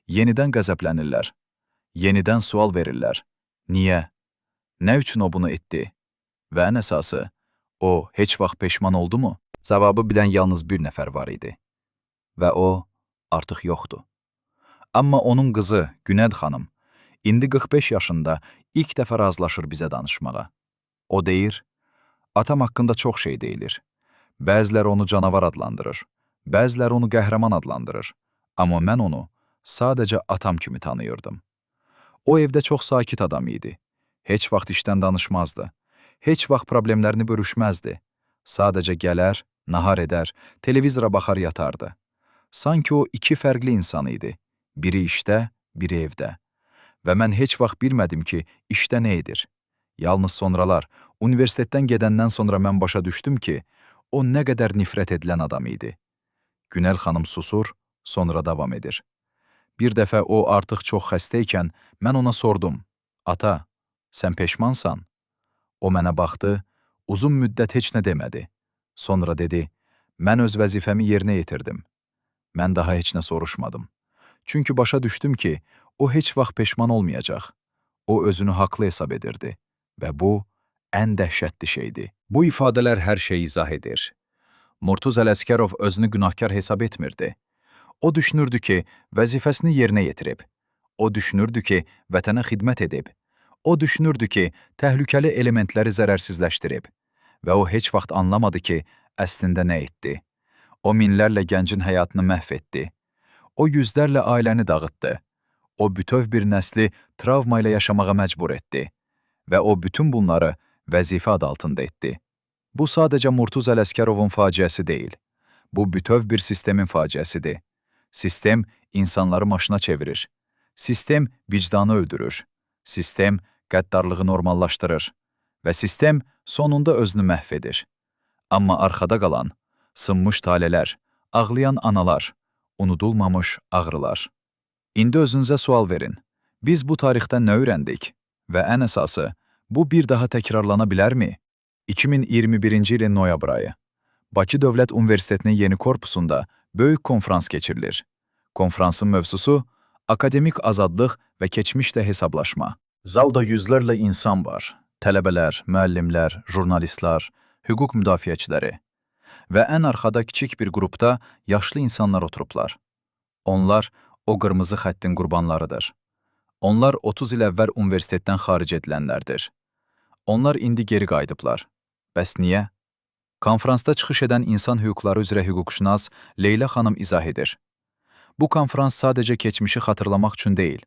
[SPEAKER 2] Yenidən qəzəblənirlər. Yenidən sual verirlər. Niyə? Nə üçün o bunu etdi? Və ən əsası, o heç vaxt peşman oldu mu? Cavabı bilən yalnız bir nəfər var idi. Və o artıq yoxdur. Amma onun qızı Günəd xanım indi 45 yaşında ilk dəfə razılaşır bizə danışmağa. O deyir, atam haqqında çox şey deyilir. Bəziləri onu canavar adlandırır, bəziləri onu qəhrəman adlandırır. Amma mən onu sadəcə atam kimi tanıyırdım. O evdə çox sakit adam idi. Heç vaxt işdən danışmazdı. Heç vaxt problemlərini bölüşməzdi. Sadəcə gələr, nahar edər, televizora baxar yatardı. Sanki o iki fərqli insan idi. Biri işdə, biri evdə. Və mən heç vaxt bilmədim ki, işdə nə edir. Yalnız sonralar, universitetdən gedəndən sonra mən başa düşdüm ki, o nə qədər nifrət edilən adam idi. Günəl xanım susur, sonra davam edir. Bir dəfə o artıq çox xəstə ikən mən ona sordum. Ata, sən peşmansan? O mənə baxdı, uzun müddət heç nə demədi. Sonra dedi, mən öz vəzifəmi yerinə yetirdim. Mən daha heç nə soruşmadım. Çünki başa düşdüm ki, o heç vaxt peşman olmayacaq. O özünü haqlı hesab edirdi və bu ən dəhşətli şeydi. Bu ifadələr hər şeyi izah edir. Murtuz Ələsgərov özünü günahkar hesab etmirdi. O düşünürdü ki, vəzifəsini yerinə yetirib. O düşünürdü ki, vətənə xidmət edib.
[SPEAKER 1] O düşünürdü ki, təhlükəli elementləri zərərsizləşdirib və o heç vaxt anlamadı ki, əslində nə etdi. O minlərlə gəncin həyatını məhv etdi. O yüzlərlə ailəni dağıtdı. O bütöv bir nəsli travma ilə yaşamağa məcbur etdi və o bütün bunları vəzifə adı altında etdi. Bu sadəcə Murtuz Ələsgərovun faciəsi deyil. Bu bütöv bir sistemin faciəsidir. Sistem insanları maşına çevirir. Sistem vicdanı öldürür. Sistem qəddarlığı normallaşdırır və sistem sonunda özünü məhv edir. Amma arxada qalan sınmış talelər, ağlayan analar, unudulmamış ağrılar. İndi özünüzə sual verin. Biz bu tarixdən nə öyrəndik? Və ən əsası, bu bir daha təkrarlana bilərmi? 2021-ci ilin noyabr ayı. Bakı Dövlət Universitetinin yeni korpusunda böyük konfrans keçirilir. Konfransın mövzusu akademik azadlıq və keçmişlə hesablaşma. Zalda yüzlərlə insan var. Tələbələr, müəllimlər, jurnalistlər, hüquq müdafiəçiləri və ən arxada kiçik bir qrupda yaşlı insanlar oturublar. Onlar o qırmızı xəttin qurbanlarıdır. Onlar 30 il əvvəl universitetdən xaric edilənlərdir. Onlar indi geri qayıdıblar. Bəs niyə? Konfransda çıxış edən insan hüquqları üzrə hüquqşünas Leyla xanım izah edir. Bu konfrans sadəcə keçmişi xatırlamaq üçün deyil.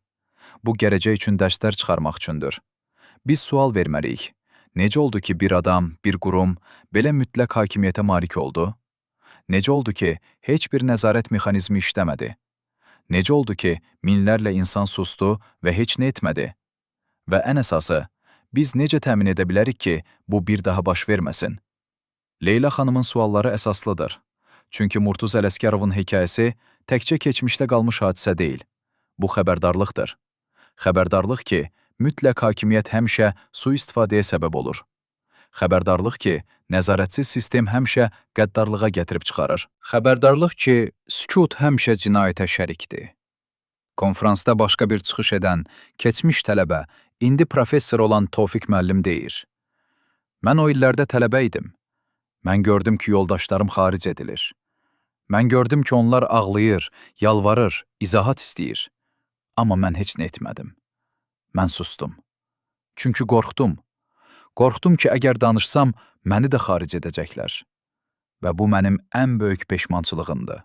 [SPEAKER 1] Bu gələcək üçün dərslər çıxarmaq üçündür. Biz sual verməliyik. Necə oldu ki, bir adam, bir qurum belə mütləq hakimiyyətə malik oldu? Necə oldu ki, heç bir nəzarət mexanizmi işləmədi? Necə oldu ki, minlərlə insan sustu və heç nə etmədi? Və ən əsası, biz necə təmin edə bilərik ki, bu bir daha baş verməsin? Leyla xanımın sualları əsaslıdır. Çünki Murtuz Ələsgərovun hekayəsi təkcə keçmişdə qalmış hadisə deyil. Bu xəbərdarlıqdır. Xəbərdarlıq ki, mütləq hakimiyyət həmişə sui-istifadəyə səbəb olur. Xəbərdarlıq ki, nəzarətsiz sistem həmişə qəddarlığa gətirib çıxarır. Xəbərdarlıq ki, sükut həmişə cinayətə şərikdir. Konfransda başqa bir çıxış edən, keçmiş tələbə, indi professor olan Tofiq müəllim deyir: "Mən o illərdə tələbə idim. Mən gördüm ki, yoldaşlarım xaric edilir. Mən gördüm ki, onlar ağlayır, yalvarır, izahat istəyir. Amma mən heç nə etmədim. Mən sustum. Çünki qorxdum. Qorxdum ki, əgər danışsam, məni də xaric edəcəklər. Və bu mənim ən böyük peşmançılığımdır.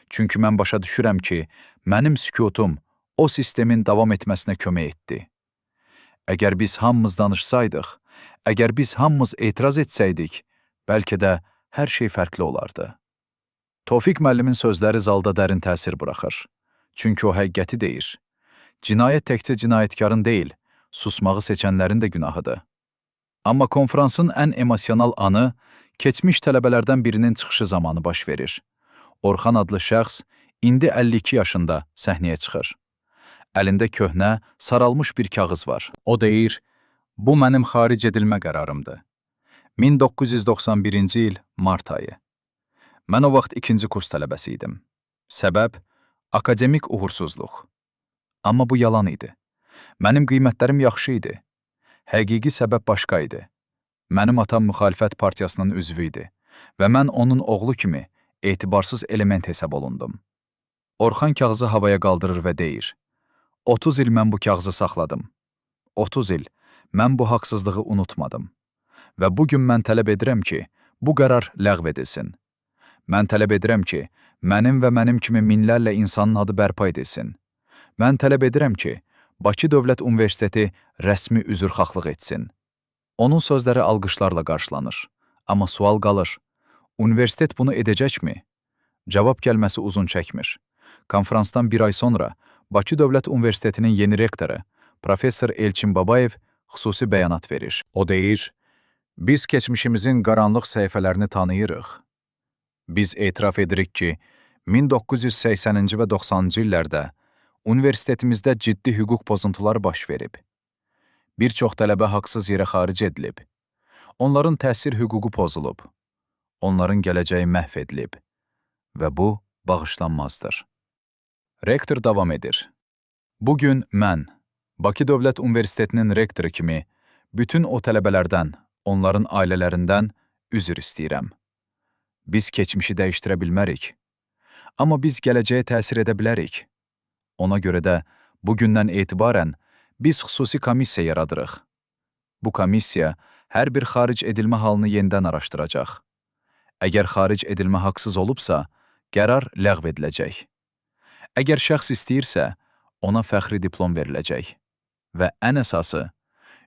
[SPEAKER 1] Çünki mən başa düşürəm ki, mənim sükutum o sistemin davam etməsinə kömək etdi. Əgər biz hamımız danışsaydıq, əgər biz hamımız etiraz etsəydik, bəlkə də hər şey fərqli olardı." Tofiq müəllimin sözləri zalda dərin təsir buraxır. Çünki o həqiqəti deyir. Cinayət təkcə cinayətkarın deyil, susmağı seçənlərin də günahıdır. Amma konfransın ən emosional anı keçmiş tələbələrdən birinin çıxışı zamanı baş verir. Orxan adlı şəxs indi 52 yaşında səhnəyə çıxır. Əlində köhnə, saralmış bir kağız var. O deyir: "Bu mənim xaric edilmə qərarımdır. 1991-ci il mart ayı. Mən o vaxt ikinci kurs tələbəsi idim. Səbəb: akademik uğursuzluq. Amma bu yalan idi. Mənim qiymətlərim yaxşı idi. Həqiqi səbəb başqa idi. Mənim atam müxalifət partiyasının üzvü idi və mən onun oğlu kimi etibarsız element hesab olundum." Orxan kağızı havaya qaldırır və deyir: "30 il mən bu kağızı saxladım. 30 il mən bu haqsızlığı unutmadım. Və bu gün mən tələb edirəm ki, bu qərar ləğv edilsin. Mən tələb edirəm ki, mənim və mənim kimi minlərlə insanın adı bərpa edilsin. Mən tələb edirəm ki, Bakı Dövlət Universiteti rəsmi üzrxahlıq etsin." Onun sözləri alqışlarla qarşılanır. Amma sual qalır. Universitet bunu edəcəkmi? Cavab gəlməsi uzun çəkmir. Konfransdan bir ay sonra Bakı Dövlət Universitetinin yeni rektoru professor Elçin Babayev xüsusi bəyanat verir. O deyir: "Biz keçmişimizin qaranlıq səhifələrini tanıyırıq. Biz etiraf edirik ki, 1980-ci və 90-cı illərdə universitetimizdə ciddi hüquq pozuntuları baş verib. Bir çox tələbə haqsız yerə xaric edilib. Onların təhsil hüququ pozulub. Onların gələcəyi məhv edilib və bu bağışlanmazdır." Rektor davam edir: "Bu gün mən, Bakı Dövlət Universitetinin rektoru kimi bütün o tələbələrdən, onların ailələrindən üzr istəyirəm. Biz keçmişi dəyişdirə bilmərik. Amma biz gələcəyə təsir edə bilərik. Ona görə də bugündən etibarən Biz xüsusi komissiya yaradırıq. Bu komissiya hər bir xaric edilmə halını yenidən araşdıracaq. Əgər xaric edilmə haqsız olubsa, qərar ləğv ediləcək. Əgər şəxs istəyirsə, ona fəxri diplom veriləcək. Və ən əsası,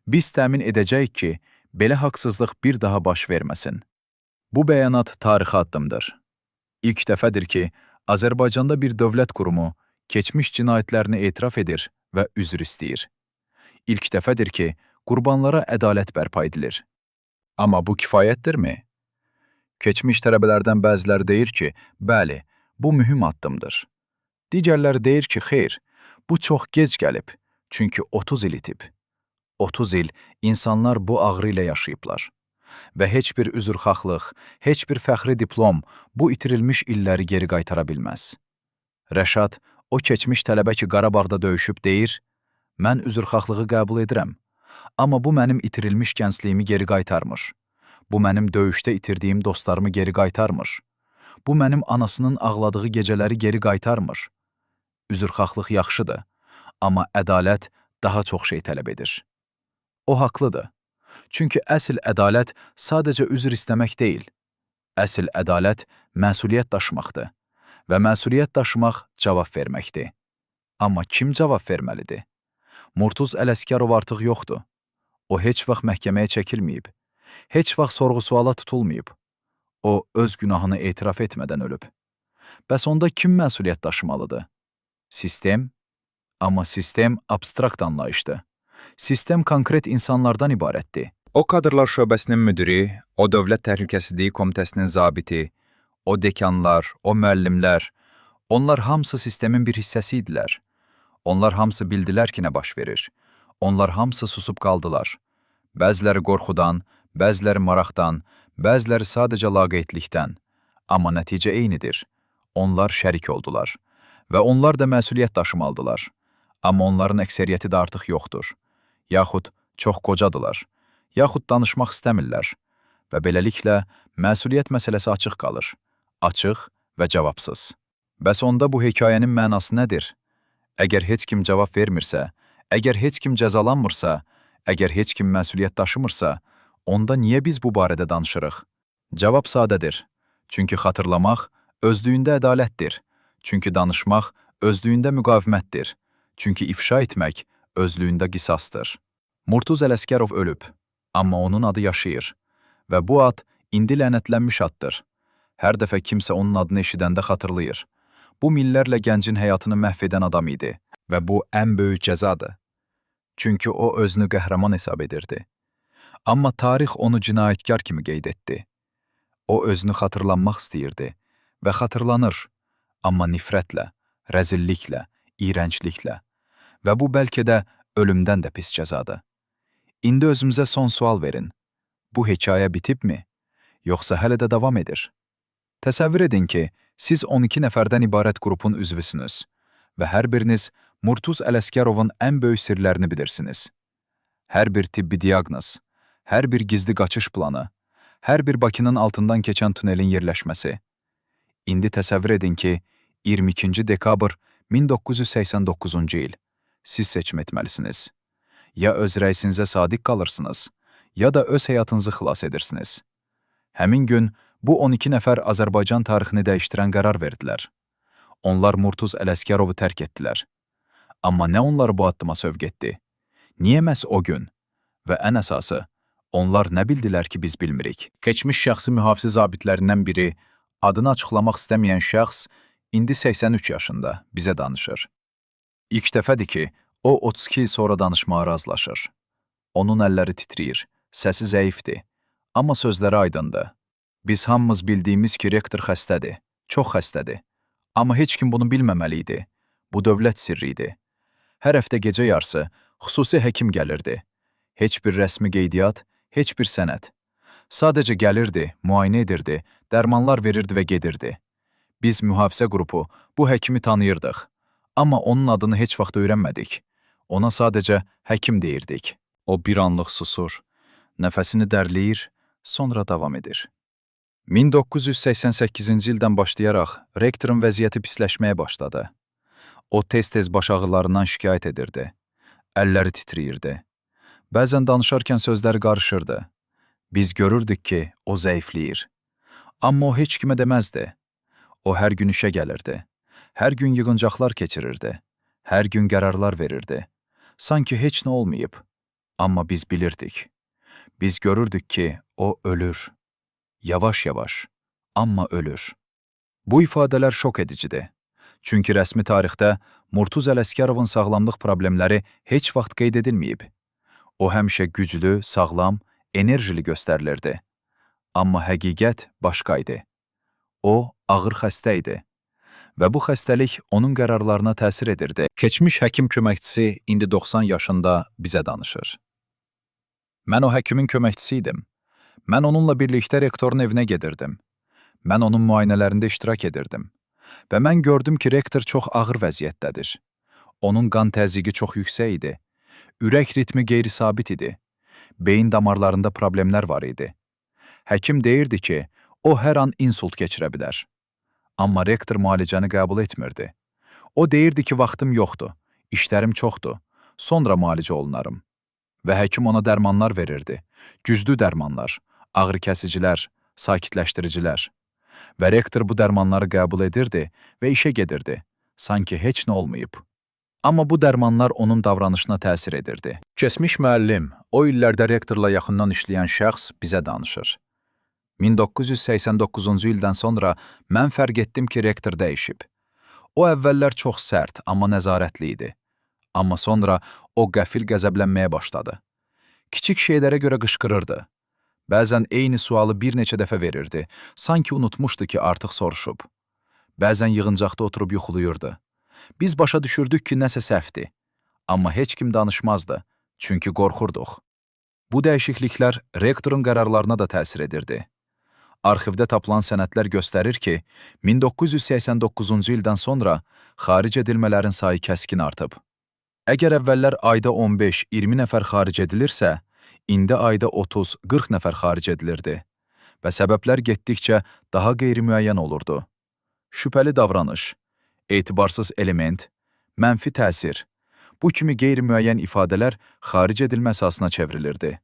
[SPEAKER 1] biz təmin edəcəyik ki, belə haqsızlıq bir daha baş verməsin. Bu bəyanat tarixi addımdır. İlk dəfədir ki, Azərbaycanda bir dövlət qurumu keçmiş cinayətlərini etiraf edir və üzr istəyir. İlk dəfədir ki, qurbanlara ədalət bərpa edilir. Amma bu kifayətdirmi? Keçmiş tələbələrdən bəziləri deyir ki, bəli, bu mühüm addımdır. Digərləri deyir ki, xeyr, bu çox gec gəlib, çünki 30 il itib. 30 il insanlar bu ağrı ilə yaşayıblar. Və heç bir üzrxahlıq, heç bir fəxri diplom bu itirilmiş illəri geri qaytara bilməz. Rəşad, o keçmiş tələbə ki Qarabağda döyüşüb deyir, mən üzrxahlığı qəbul edirəm, amma bu mənim itirilmiş gəncliyimi geri qaytarmır. Bu mənim döyüşdə itirdiyim dostlarımı geri qaytarmır. Bu mənim anasının ağladığı gecələri geri qaytarmır. Üzrxahlıq yaxşıdır, amma ədalət daha çox şey tələb edir. O haqlıdır. Çünki əsl ədalət sadəcə üzr istəmək deyil. Əsl ədalət məsuliyyət daşımaqdır və məsuliyyət daşımaq cavab verməkdir. Amma kim cavab verməlidir? Murtuz Ələsgərov artıq yoxdur. O heç vaxt məhkəməyə çəkilməyib. Heç vaxt sorğu-suala tutulmayıb. O öz günahını etiraf etmədən ölüb. Bəs onda kim məsuliyyət daşımalıdır? Sistem? Amma sistem abstrakt anlayışdır. Sistem konkret insanlardan ibarətdir.
[SPEAKER 2] O kadrlar şöbəsinin müdiri, o Dövlət Təhlükəsizliyi Komitəsinin zabiti, o dekanlar, o müəllimlər, onlar hamısı sistemin bir hissəsi idilər. Onlar hamısı bildilər ki, nə baş verir. Onlar hamısı susub qaldılar. Bəziləri qorxudan, bəziləri maraqdan, bəziləri sadəcə laqeydlikdən. Amma nəticə eynidir. Onlar şərik oldular və onlar da məsuliyyət daşımalıdılar. Amma onların əksəriyyəti də artıq yoxdur. Yaxud çox qocadılar, yaxud danışmaq istəmirlər və beləliklə məsuliyyət məsələsi açıq qalır. Açıq və cavabsız. Bəs onda bu hekayənin mənası nədir? Əgər heç kim cavab vermirsə, əgər heç kim cəzalanmırsa, əgər heç kim məsuliyyət daşımırsa, onda niyə biz bu barədə danışırıq? Cavab sadədir. Çünki xatırlamaq özlüyündə ədalətdir. Çünki danışmaq özlüyündə müqavimətdir. Çünki ifşa etmək özlüyündə qisasdır. Murtuz Ələsgərov ölüb, amma onun adı yaşayır və bu ad indi lənətlənmiş addır. Hər dəfə kimsə onun adını eşidəndə xatırlayır. Bu minlərlə gəncin həyatını məhv edən adam idi və bu ən böyük cəzadır. Çünki o özünü qəhrəman hesab edirdi. Amma tarix onu cinayətkar kimi qeyd etdi. O özünü xatırlanmaq istəyirdi və xatırlanır, amma nifrətlə, rəzilliklə, iyrəncliklə. Və bu bəlkə də ölümdən də pis cəzadır. İndi özümüzə son sual verin. Bu hekayə bitibmi? Yoxsa hələ də davam edir? Təsəvvür edin ki, siz 12 nəfərdən ibarət qrupun üzvüsünüz və hər biriniz Murtuz Ələsgərovun ən böyük sirlərini bilirsiniz. Hər bir tibbi diaqnoz, hər bir gizli qaçış planı, hər bir Bakının altından keçən tunelin yerləşməsi. İndi təsəvvür edin ki, 22-ci dekabr 1989-cu il. Siz seçim etməlisiniz. Ya öz rəisinizə sadiq qalırsınız, ya da öz həyatınızı xilas edirsiniz. Həmin gün bu 12 nəfər Azərbaycan tarixini dəyişdirən qərar verdilər. Onlar Murtuz Ələsgərovu tərk etdilər. Amma nə onları bu addıma sövq etdi? Niyə məhz o gün? Və ən əsası, onlar nə bildilər ki, biz bilmirik? Keçmiş şəxsi mühafizə zabitlərindən biri, adını açıqlamaq istəməyən şəxs indi 83 yaşında bizə danışır. İlk dəfədir ki, o 32 il sonra danışmağa razılaşır. Onun əlləri titrəyir, səsi zəifdir, amma sözləri aydındır. Biz hamımız bildiyimiz ki, rektor xəstədir, çox xəstədir. Amma heç kim bunu bilməməli idi. Bu dövlət sirri idi. Hər həftə gecə yarısı xüsusi həkim gəlirdi. Heç bir rəsmi qeydiyyat, heç bir sənəd. Sadəcə gəlirdi, müayinə edirdi, dərmanlar verirdi və gedirdi. Biz mühafizə qrupu bu həkimi tanıyırdıq. Amma onun adını heç vaxt öyrənmədik. Ona sadəcə həkim deyirdik. O bir anlıq susur, nəfəsini dərləyir, sonra davam edir. 1988-ci ildən başlayaraq rektorun vəziyyəti pisləşməyə başladı. O tez-tez baş ağrılarından şikayət edirdi.
[SPEAKER 1] Əlləri titrəyirdi. Bəzən danışarkən sözləri qarışırdı. Biz görürdük ki, o zəifləyir. Amma o heç kimə deməzdi. O hər gün işə gəlirdi. Hər gün yığıncaqlar keçirirdi. Hər gün qərarlar verirdi. Sanki heç nə olmayıb. Amma biz bilirdik. Biz görürdük ki, o ölür. Yavaş-yavaş, amma ölür. Bu ifadələr şok edicidir. Çünki rəsmi tarixdə Murtuz Ələsgərovun sağlamlıq problemləri heç vaxt qeyd edilməyib. O həmişə güclü, sağlam, enerjili göstərilirdi. Amma həqiqət başqa idi. O ağır xəstə idi və bu xəstəlik onun qərarlarına təsir edirdi.
[SPEAKER 2] Keçmiş həkim köməkçisi indi 90 yaşında bizə danışır. Mən o həkimin köməkçisi idim. Mən onunla birlikdə rektorun evinə gedirdim. Mən onun müayinələrində iştirak edirdim. Və mən gördüm ki, rektor çox ağır vəziyyətdədir. Onun qan təzyiqi çox yüksək idi. Ürək ritmi qeyri-sabit idi. Beyin damarlarında problemlər var idi. Həkim deyirdi ki, o hər an insult keçirə bilər. Amma rektor müalicəni qəbul etmirdi. O deyirdi ki, vaxtım yoxdur, işlərim çoxdur, sonra müalicə olunarım. Və həkim ona dərmanlar verirdi. Güclü dərmanlar, ağrı kəsicilər, sakitləşdiricilər. Və rektor bu dərmanları qəbul edirdi və işə gedirdi. Sanki heç nə olmayıb. Amma bu dərmanlar onun davranışına təsir edirdi. Keçmiş müəllim, o illərdə rektorla yaxından işləyən şəxs bizə danışır. 1989-cu ildən sonra mən fərq etdim ki, rektor dəyişib. O əvvəllər çox sərt, amma nəzarətli idi. Amma sonra o qəfil qəzəblənməyə başladı. Kiçik şeylərə görə qışqırırdı. Bəzən eyni sualı bir neçə dəfə verirdi. Sanki unutmuşdu ki, artıq soruşub. Bəzən yığıncaqda oturub yuxulayırdı. Biz başa düşürdük ki, nəsə səhvdir. Amma heç kim danışmazdı, çünki qorxurduq. Bu dəyişikliklər rektorun qərarlarına da təsir edirdi. Arxivdə tapılan sənədlər göstərir ki, 1989-cu ildən sonra xaric edilmələrin sayı kəskin artıb. Əgər əvvəllər ayda 15-20 nəfər xaric edilirsə, indi ayda 30-40 nəfər xaric edilirdi və səbəblər getdikcə daha qeyri-müəyyən olurdu. Şübhəli davranış, etibarsız element, mənfi təsir, bu kimi qeyri-müəyyən ifadələr xaric edilmə əsasına çevrilirdi.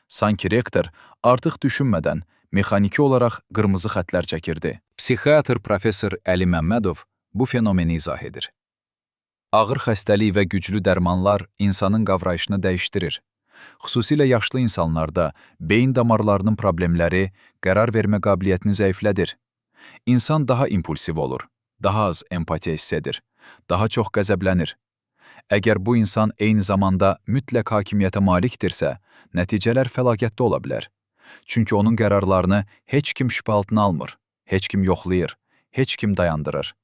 [SPEAKER 2] Sanki rektor artıq düşünmədən mexaniki olaraq qırmızı xətlər çəkirdi.
[SPEAKER 1] Psixiatr professor Əli Məmmədov bu fenomeni izah edir. Ağır xəstəlik və güclü dərmanlar insanın qavrayışını dəyişdirir. Xüsusilə yaşlı insanlarda beyin damarlarının problemləri qərar vermə qabiliyyətini zəiflədir. İnsan daha impulsiv olur, daha az empatiya hiss edir, daha çox qəzəblənir. Əgər bu insan eyni zamanda mütləq hakimiyyətə malikdirsə, nəticələr fəlakətli ola bilər. Çünki onun qərarlarını heç kim şübhə altına almır, heç kim yoxlayır, heç kim dayandırır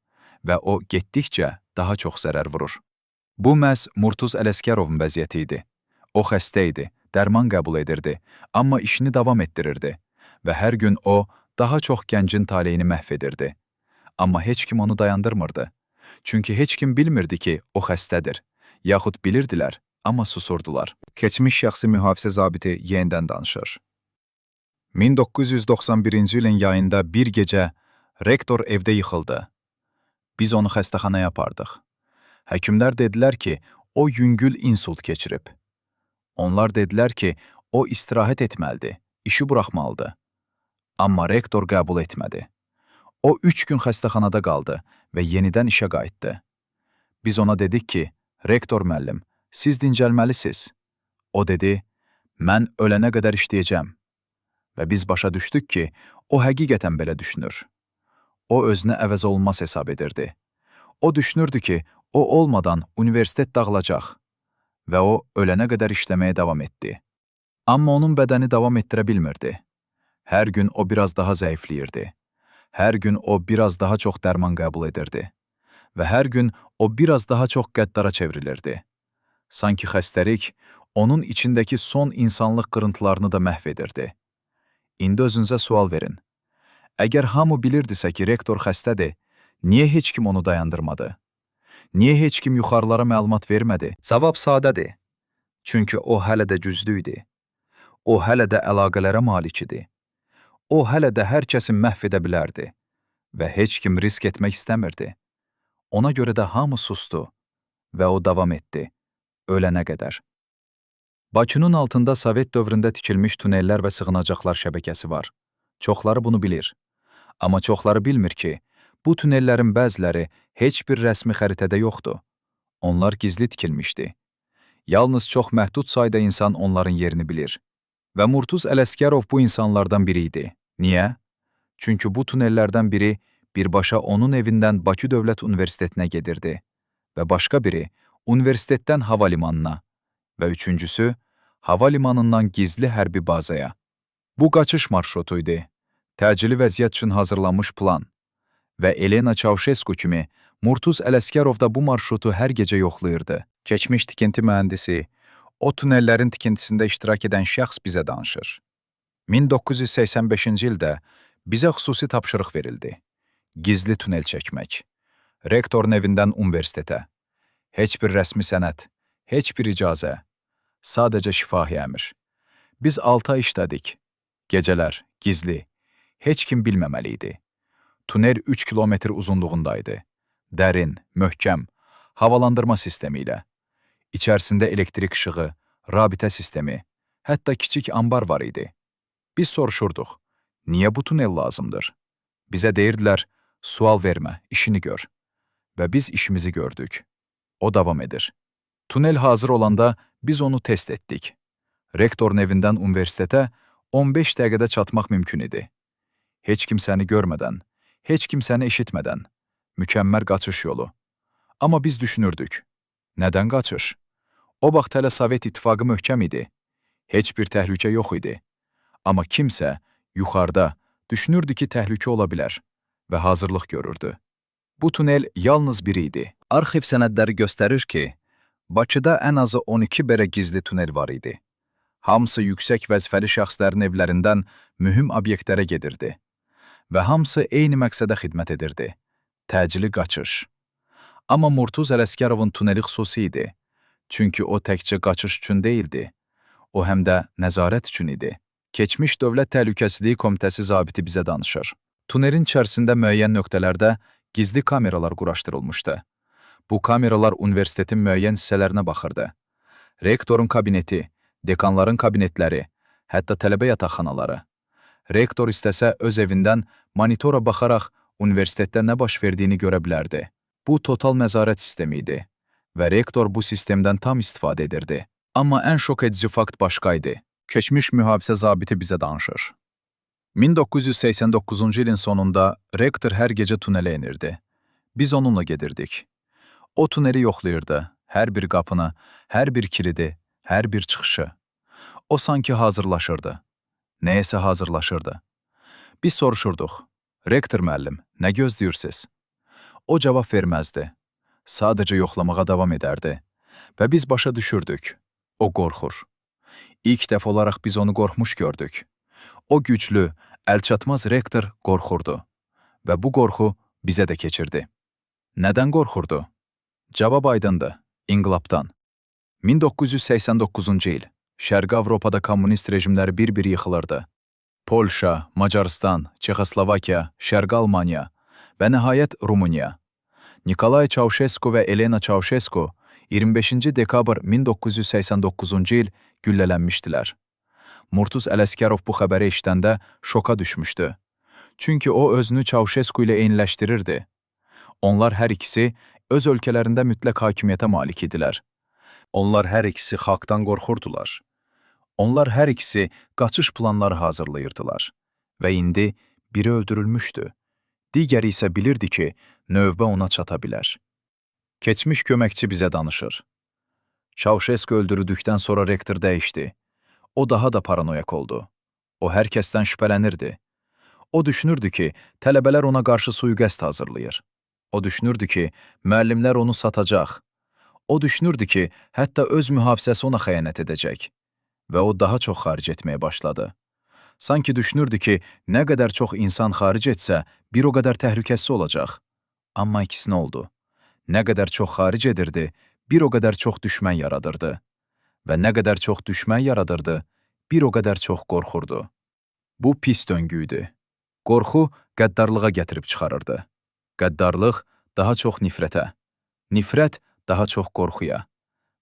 [SPEAKER 1] və o getdikcə daha çox zərər vurur. Bu məhz Murtuz Ələsgərovun vəziyyəti idi. O xəstə idi, dərman qəbul edirdi, amma işini davam etdirirdi və hər gün o daha çox gəncin taleyini məhv edirdi. Amma heç kim onu dayandırmırdı. Çünki heç kim bilmirdi ki, o xəstədir. Yaxud bilirdilər, amma susurdular.
[SPEAKER 3] Keçmiş şəxsi mühafizə zabiti yenidən danışır.
[SPEAKER 2] 1991-ci ilin yayında bir gecə rektor evdə yıxıldı. Biz onu xəstəxanaya apardıq. Həkimlər dedilər ki, o yüngül insult keçirib. Onlar dedilər ki, o istirahət etməlidir, işi buraxmalıdır. Amma rektor qəbul etmədi. O 3 gün xəstəxanada qaldı və yenidən işə qayıtdı. Biz ona dedik ki, rektor müəllim, siz dincəlməlisiniz. O dedi, mən ölənə qədər işləyəcəm. Və biz başa düşdük ki, o həqiqətən belə düşünür. O özünü əvəz olunmaz hesab edirdi. O düşünürdü ki, o olmadan universitet dağılacaq və o ölənə qədər işləməyə davam etdi. Amma onun bədəni davam etdirə bilmirdi. Hər gün o biraz daha zəifləyirdi. Hər gün o biraz daha çox dərman qəbul edirdi. Və hər gün o biraz daha çox qəddara çevrilirdi. Sanki xəstəlik onun içindəki son insanlıq qırıntılarını da məhv edirdi. İndi özünüzə sual verin. Əgər hamı bilirdisə ki, rektor xəstədir, niyə heç kim onu dayandırmadı? Niyə heç kim yuxarılara məlumat vermədi?
[SPEAKER 1] Cavab sadədir. Çünki o hələ də güclü idi. O hələ də əlaqələrə malik idi. O hələ də hər kəsi məhv edə bilərdi və heç kim risk etmək istəmirdi. Ona görə də hamı sustu və o davam etdi. Ölənə qədər. Bakının altında Sovet dövründə tikilmiş tunellər və sığınacaqlar şəbəkəsi var. Çoxları bunu bilir. Amma çoxları bilmir ki, bu tunellərin bəziləri heç bir rəsmi xəritədə yoxdur. Onlar gizli tikilmişdi. Yalnız çox məhdud sayda insan onların yerini bilir. Və Murtuz Ələsgərov bu insanlardan biri idi. Niyə? Çünki bu tunellərdən biri birbaşa onun evindən Bakı Dövlət Universitetinə gedirdi və başqa biri universitetdən hava limanına və üçüncüsü hava limanından gizli hərbi bazaya. Bu qaçış marşrutu idi. Təcili vəziyyət üçün hazırlanmış plan. Və Elena Çauşesku kimi Murtuz Ələsgərov da bu marşrutu hər gecə yoxlayırdı.
[SPEAKER 3] Keçmiş tikinti mühəndisi, o tunellərin tikintisində iştirak edən şəxs bizə danışır. 1985-ci ildə bizə xüsusi tapşırıq verildi. Gizli tunel çəkmək. Rektorun evindən universitetə. Heç bir rəsmi sənəd, heç bir icazə. Sadəcə şifahi əmr. Biz 6 ay işlədik. Gecələr, gizli. Heç kim bilməməli idi. Tunel 3 kilometr uzunluğundaydı. Dərin, möhkəm, havalandırma sistemi ilə. İçərisində elektrik işığı, rabitə sistemi, hətta kiçik ambar var idi. Biz soruşurduq, niyə bu tunel lazımdır? Bizə deyirdilər, sual vermə, işini gör. Və biz işimizi gördük. O davam edir. Tunel hazır olanda biz onu test etdik. Rektorun evindən universitetə 15 dəqiqədə çatmaq mümkün idi. Heç kimsəni görmədən, heç kimsəni eşitmədən. Mükəmməl qaçış yolu. Amma biz düşünürdük. Nədən qaçış? O vaxt hələ Sovet İttifaqı möhkəm idi. Heç bir təhlükə yox idi. Amma kimsə yuxarıda düşünürdü ki, təhlükə ola bilər və hazırlıq görürdü. Bu tunel yalnız biri idi.
[SPEAKER 2] Arxiv sənədləri göstərir ki, Bakıda ən azı 12 belə gizli tunel var idi. Hamısı yüksək vəzifəli şəxslərin evlərindən mühüm obyektlərə gedirdi və hamısı eyni məqsədə xidmət edirdi: təcili qaçış. Amma Murtuz Ələsgərovun tuneli xüsusi idi. Çünki o təkcə qaçış üçün deyildi. O həm də nəzarət üçün idi. Keçmiş Dövlət Təhlükəsizliyi Komitəsi zabiti bizə danışır. Tunelin içərisində müəyyən nöqtələrdə gizli kameralar quraşdırılmışdı. Bu kameralar universitetin müəyyən hissələrinə baxırdı. Rektorun kabineti, dekanların kabinetləri, hətta tələbə yataqxanaları. Rektor istəsə öz evindən monitora baxaraq universitetdə nə baş verdiyini görə bilərdi. Bu total nəzarət sistemi idi və rektor bu sistemdən tam istifadə edirdi. Amma ən şok edici fakt başqa idi.
[SPEAKER 3] Keçmiş mühafizə zabiti bizə danışır.
[SPEAKER 2] 1989-cu ilin sonunda rektor hər gecə tunelə enirdi. Biz onunla gedirdik. O tuneli yoxlayırdı, hər bir qapını, hər bir kilidi, hər bir çıxışı. O sanki hazırlaşırdı. Nəyəsə hazırlaşırdı. Biz soruşurduq: "Rektor müəllim, nə gözləyirsiniz?" O cavab verməzdi. Sadəcə yoxlamağa davam edərdi. Və biz başa düşürdük. O qorxur. İlk dəfə olaraq biz onu qorxmuş gördük. O güclü, əlçatmaz rektor qorxurdu. Və bu qorxu bizə də keçirdi. Nədən qorxurdu? Cavab aydındır. İnqilabdan. 1989-cu il. Şərqi Avropada kommunist rejimləri bir-bir yıxılırdı. Polşa, Macarıstan, Çexoslovakiya, Şərqi Almaniya və nəhayət Rumıniya. Nikolay Çauşesku və Elena Çauşesku 25-ci dekabr 1989-cu il güllələnmişdilər. Murtuz Ələsgərov bu xəbəri eşidəndə şoka düşmüşdü. Çünki o özünü Çauşesku ilə eyniləşdirirdi. Onlar hər ikisi öz ölkələrində mütləq hakimiyyətə malik idilər.
[SPEAKER 3] Onlar hər ikisi xalqdan qorxurdular.
[SPEAKER 2] Onlar hər ikisi qaçış planları hazırlayırdılar və indi biri öldürülmüşdü. Digəri isə bilirdi ki, növbə ona çata bilər. Keçmiş köməkçi bizə danışır. Çauşesku öldürüldükdən sonra rektor dəyişdi. O daha da paranoyak oldu. O hər kəsdən şübhələnirdi. O düşünürdü ki, tələbələr ona qarşı sui-qəsd hazırlayır. O düşünürdü ki, müəllimlər onu satacaq. O düşünürdü ki, hətta öz mühafizəsi ona xəyanət edəcək. Və o daha çox xaric etməyə başladı. Sanki düşünürdü ki, nə qədər çox insan xaric etsə, bir o qədər təhlükəsiz olacaq. Amma əksinə oldu. Nə qədər çox xaric edirdi, bir o qədər çox düşmən yaradırdı. Və nə qədər çox düşmən yaradırdı, bir o qədər çox qorxurdu. Bu pis döngü idi. Qorxu qəddarlığa gətirib çıxarırdı. Qəddarlıq daha çox nifrətə. Nifrət daha çox qorxuya.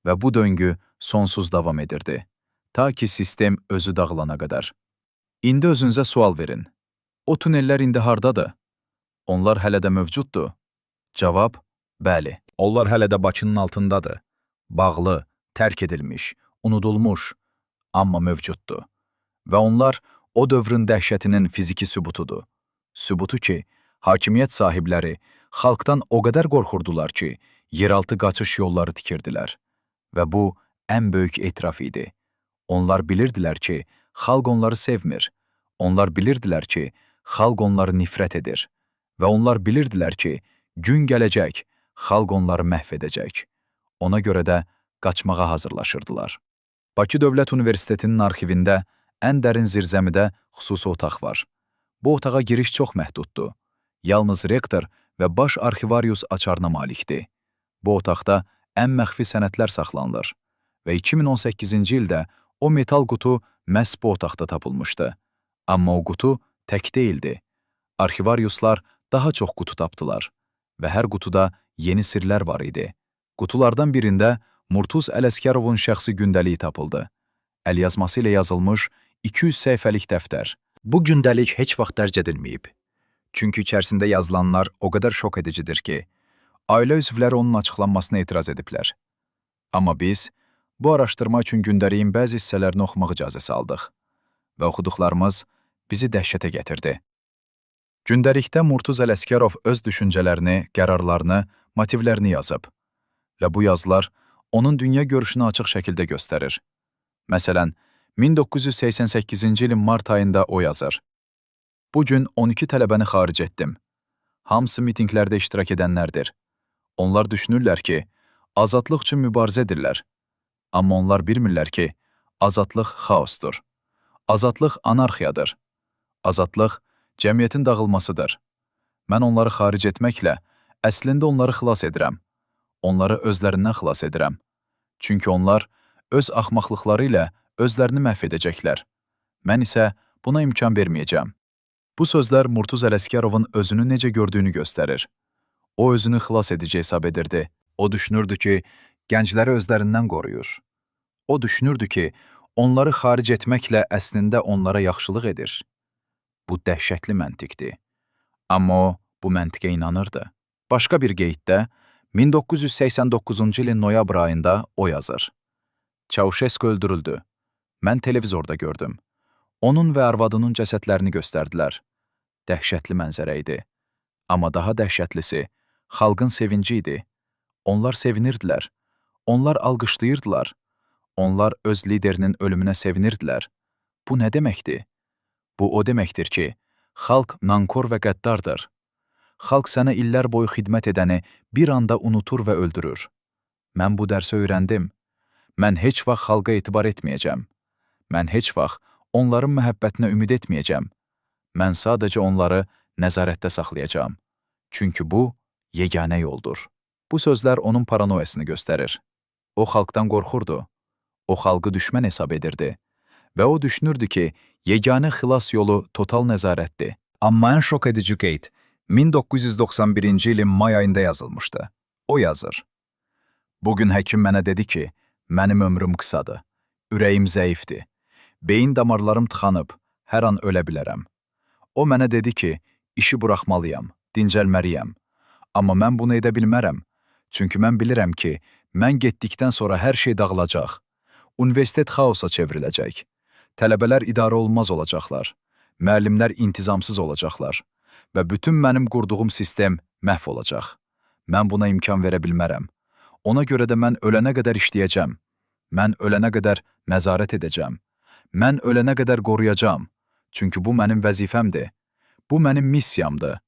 [SPEAKER 2] Və bu döngü sonsuz davam edirdi. Ta ki sistem özü dağılana qədər. İndi özünüzə sual verin. O tunellər indi hardadır? Onlar hələ də mövcuddur? Cavab: bəli.
[SPEAKER 1] Onlar hələ də Bakının altındadır. Bağlı, tərk edilmiş, unudulmuş, amma mövcuddur.
[SPEAKER 2] Və onlar o dövrün dəhşətinin fiziki sübutudur. Sübutu ki, hakimiyyət sahibləri xalqdan o qədər qorxurdular ki, yeraltı qaçış yolları tikirdilər. Və bu ən böyük etiraf idi. Onlar bilirdilər ki, xalq onları sevmir. Onlar bilirdilər ki, xalq onları nifrət edir. Və onlar bilirdilər ki, gün gələcək, xalq onları məhv edəcək. Ona görə də qaçmağa hazırlaşırdılar. Bakı Dövlət Universitetinin arxivində ən dərin zirzəmidə xüsusi otaq var. Bu otağa giriş çox məhduddur. Yalnız rektor və baş arxivarius açarına malikdir. Bu otaqda ən məxfi sənədlər saxlanılır və 2018-ci ildə o metal qutu məhz bu otaqda tapılmışdı. Amma o qutu tək deyildi. Arxivariuslar daha çox qutu tapdılar və hər qutuda yeni sirlər var idi. Qutulardan birində Murtuz Ələsgərovun şəxsi gündəliyi tapıldı. Əlyazması ilə yazılmış 200 səhifəlik dəftər.
[SPEAKER 1] Bu gündəlik heç vaxt dərc edilməyib. Çünki içərisində yazılanlar o qədər şok edicidir ki, ailə üzvləri onun açıqlanmasına etiraz ediblər. Amma biz bu araşdırma üçün gündəliyin bəzi hissələrini oxumaq icazəsi aldıq və oxuduqlarımız bizi dəhşətə gətirdi.
[SPEAKER 2] Gündəlikdə Murtuz Ələsgərov öz düşüncələrini, qərarlarını, motivlərini yazıb və bu yazılar onun dünya görüşünü açıq şəkildə göstərir. Məsələn, 1988-ci ilin mart ayında o yazır. Bu gün 12 tələbəni xaric etdim. Hamısı mitinqlərdə iştirak edənlərdir. Onlar düşünürlər ki, azadlıq üçün mübarizə edirlər. Amma onlar bilmirlər ki, azadlıq xaosdur. Azadlıq anarxiyadır. Azadlıq cəmiyyətin dağılmasıdır. Mən onları xaric etməklə əslində onları xilas edirəm. Onları özlərindən xilas edirəm. Çünki onlar öz axmaqlıqları ilə özlərini məhv edəcəklər. Mən isə buna imkan verməyəcəm. Bu sözlər Murtuz Ələsgərovun özünü necə gördüyünü göstərir. O özünü xilas edici hesab edirdi.
[SPEAKER 1] O düşünürdü ki, gəncləri özlərindən qoruyur. O düşünürdü ki, onları xaric etməklə əslində onlara yaxşılıq edir. Bu dəhşətli məntiqdir. Amma o, bu məntiqə inanırdı.
[SPEAKER 2] Başqa bir qeyddə 1989-cu ilin noyabr ayında o yazır. Çauşesku öldürüldü. Mən televizorda gördüm. Onun və arvadının cəsədlərini göstərdilər. Dəhşətli mənzərə idi. Amma daha dəhşətlisi xalqın sevinci idi. Onlar sevinirdilər. Onlar alqışlayırdılar. Onlar öz liderinin ölümünə sevinirdilər. Bu nə deməkdir? Bu o deməkdir ki, xalq nankor və qəddardır. Xalq sənə illər boyu xidmət edəni bir anda unutur və öldürür. Mən bu dərsi öyrəndim. Mən heç vaxt xalqa etibar etməyəcəm. Mən heç vaxt onların məhəbbətinə ümid etməyəcəm. Mən sadəcə onları nəzarətdə saxlayacağam. Çünki bu yeganə yoldur. Bu sözlər onun paranoyasını göstərir. O xalqdan qorxurdu. O xalqı düşmən hesab edirdi. Və o düşünürdü ki, yeganə xilas yolu total nəzarətdir.
[SPEAKER 1] Amma ən şok edici qeyd 1991-ci ilin may ayında yazılmışdı. O yazır. Bugün həkim mənə dedi ki, mənim ömrüm qısadır, ürəyim zəifdir, beyin damarlarım tıxanıb, hər an ölə bilərəm. O mənə dedi ki, işi buraxmalıyam, dincəlməliyəm. Amma mən bunu edə bilmərəm. Çünki mən bilirəm ki, mən getdikdən sonra hər şey dağılacaq. Universitet xaosa çevriləcək. Tələbələr idarə olunmaz olacaqlar. Müəllimlər intizamsız olacaqlar və bütün mənim qurduğum sistem məhv olacaq. Mən buna imkan verə bilmərəm. Ona görə də mən ölənə qədər işləyəcəm. Mən ölənə qədər nəzarət edəcəm. Mən ölənə qədər qoruyacağam. Çünki bu mənim vəzifəmdir. Bu mənim missiyamdır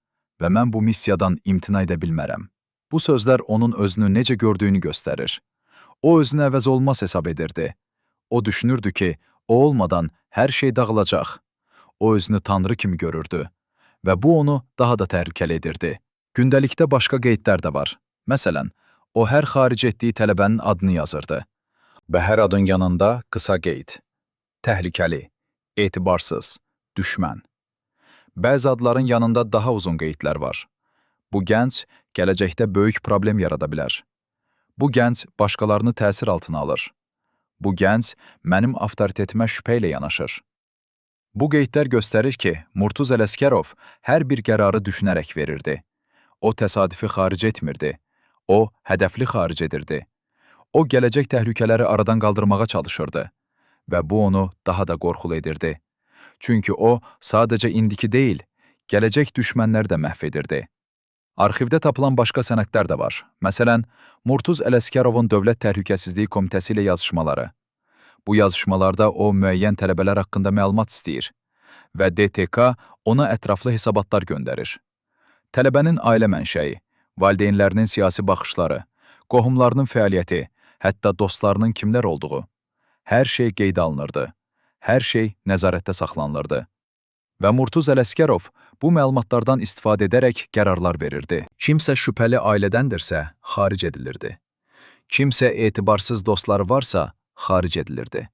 [SPEAKER 1] və mən bu missiyadan imtina edə bilmərəm.
[SPEAKER 2] Bu sözlər onun özünü necə gördüyünü göstərir. O özünü əvəz olmaz hesab edirdi. O düşünürdü ki, o olmadan hər şey dağılacaq. O özünü tanrı kimi görürdü və bu onu daha da təhlükəli edirdi. Gündəlikdə başqa qeydlər də var. Məsələn, o hər xaric etdiyi tələbənin adını yazırdı.
[SPEAKER 1] Və hər adın yanında qısa qeyd. Təhlükəli, etibarsız, düşmən.
[SPEAKER 2] Bəzi adların yanında daha uzun qeydlər var. Bu gənc gələcəkdə böyük problem yarada bilər.
[SPEAKER 1] Bu gənc başqalarını təsir altına alır. Bu gənc mənim avtoritetimə şübhə ilə yanaşır. Bu qeydlər göstərir ki, Murtuz Ələsgərov hər bir qərarı düşünərək verirdi. O təsadüfi xaric etmirdi. O hədəfli xaric edirdi. O gələcək təhlükələri aradan qaldırmağa çalışırdı və bu onu daha da qorxulu edirdi. Çünki o sadəcə indiki deyil, gələcək düşmənləri də məhv edirdi. Arxivdə tapılan başqa sənədlər də var. Məsələn, Murtuz Ələsgərovun Dövlət Təhlükəsizliyi Komitəsi ilə yazışmaları. Bu yazışmalarda o müəyyən tələbələr haqqında məlumat istəyir və DTK ona ətraflı hesabatlar göndərir. Tələbənin ailə mənşəyi, valideynlərinin siyasi baxışları, qohumlarının fəaliyyəti, hətta dostlarının kimlər olduğu. Hər şey qeydə alınırdı. Hər şey nəzarətdə saxlanılırdı. Və Murtuz Ələsgərov bu məlumatlardan istifadə edərək qərarlar verirdi.
[SPEAKER 2] Kimsə şübhəli ailədəndirsə, xaric edilirdi. Kimsə etibarsız dostları varsa, xaric edilirdi.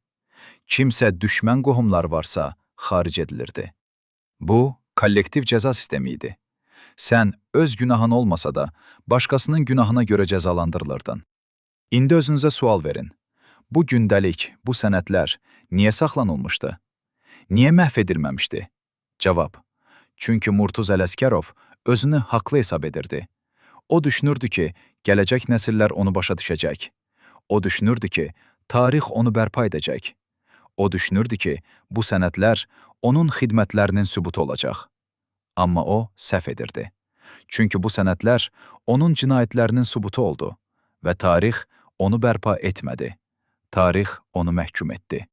[SPEAKER 2] Kimsə düşmən qohumları varsa, xaric edilirdi.
[SPEAKER 1] Bu, kollektiv cəza sistemi idi. Sən öz günahın olmasa da, başqasının günahına görə cəzalandırılırdın. İndi özünüzə sual verin. Bu gündəlik, bu sənədlər niyə saxlanılmışdı? Niyə məhv edilməmişdi? Cavab: Çünki Murtuz Ələsgərov özünü haqlı hesab edirdi. O düşünürdü ki, gələcək nəsillər onu başa düşəcək. O düşünürdü ki, tarix onu bərpa edəcək. O düşünürdü ki, bu sənədlər onun xidmətlərinin sübutu olacaq. Amma o səhv edirdi. Çünki bu sənədlər onun cinayətlərinin sübutu oldu və tarix onu bərpa etmədi. Tarix onu məhkum etdi.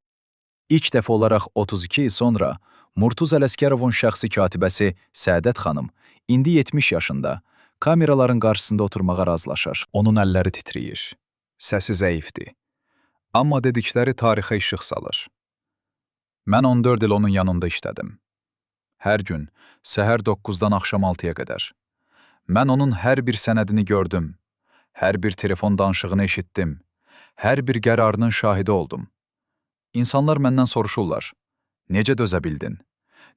[SPEAKER 1] İlk dəfə olaraq 32 il sonra Murtuz Ələsgərovun şəxsi katibəsi Səadət xanım indi 70 yaşında kameraların qarşısında oturmağa razılaşır.
[SPEAKER 3] Onun əlləri titrəyir. Səsi zəifdir. Amma dedikləri tarixə işıq salır. Mən 14 il onun yanında işlədim. Hər gün, səhər 9-dan axşam 6-ya qədər. Mən onun hər bir sənədini gördüm. Hər bir telefon danışığını eşitdim. Hər bir qərarının şahidi oldum. İnsanlar məndən soruşurlar: "Necə dözə bildin?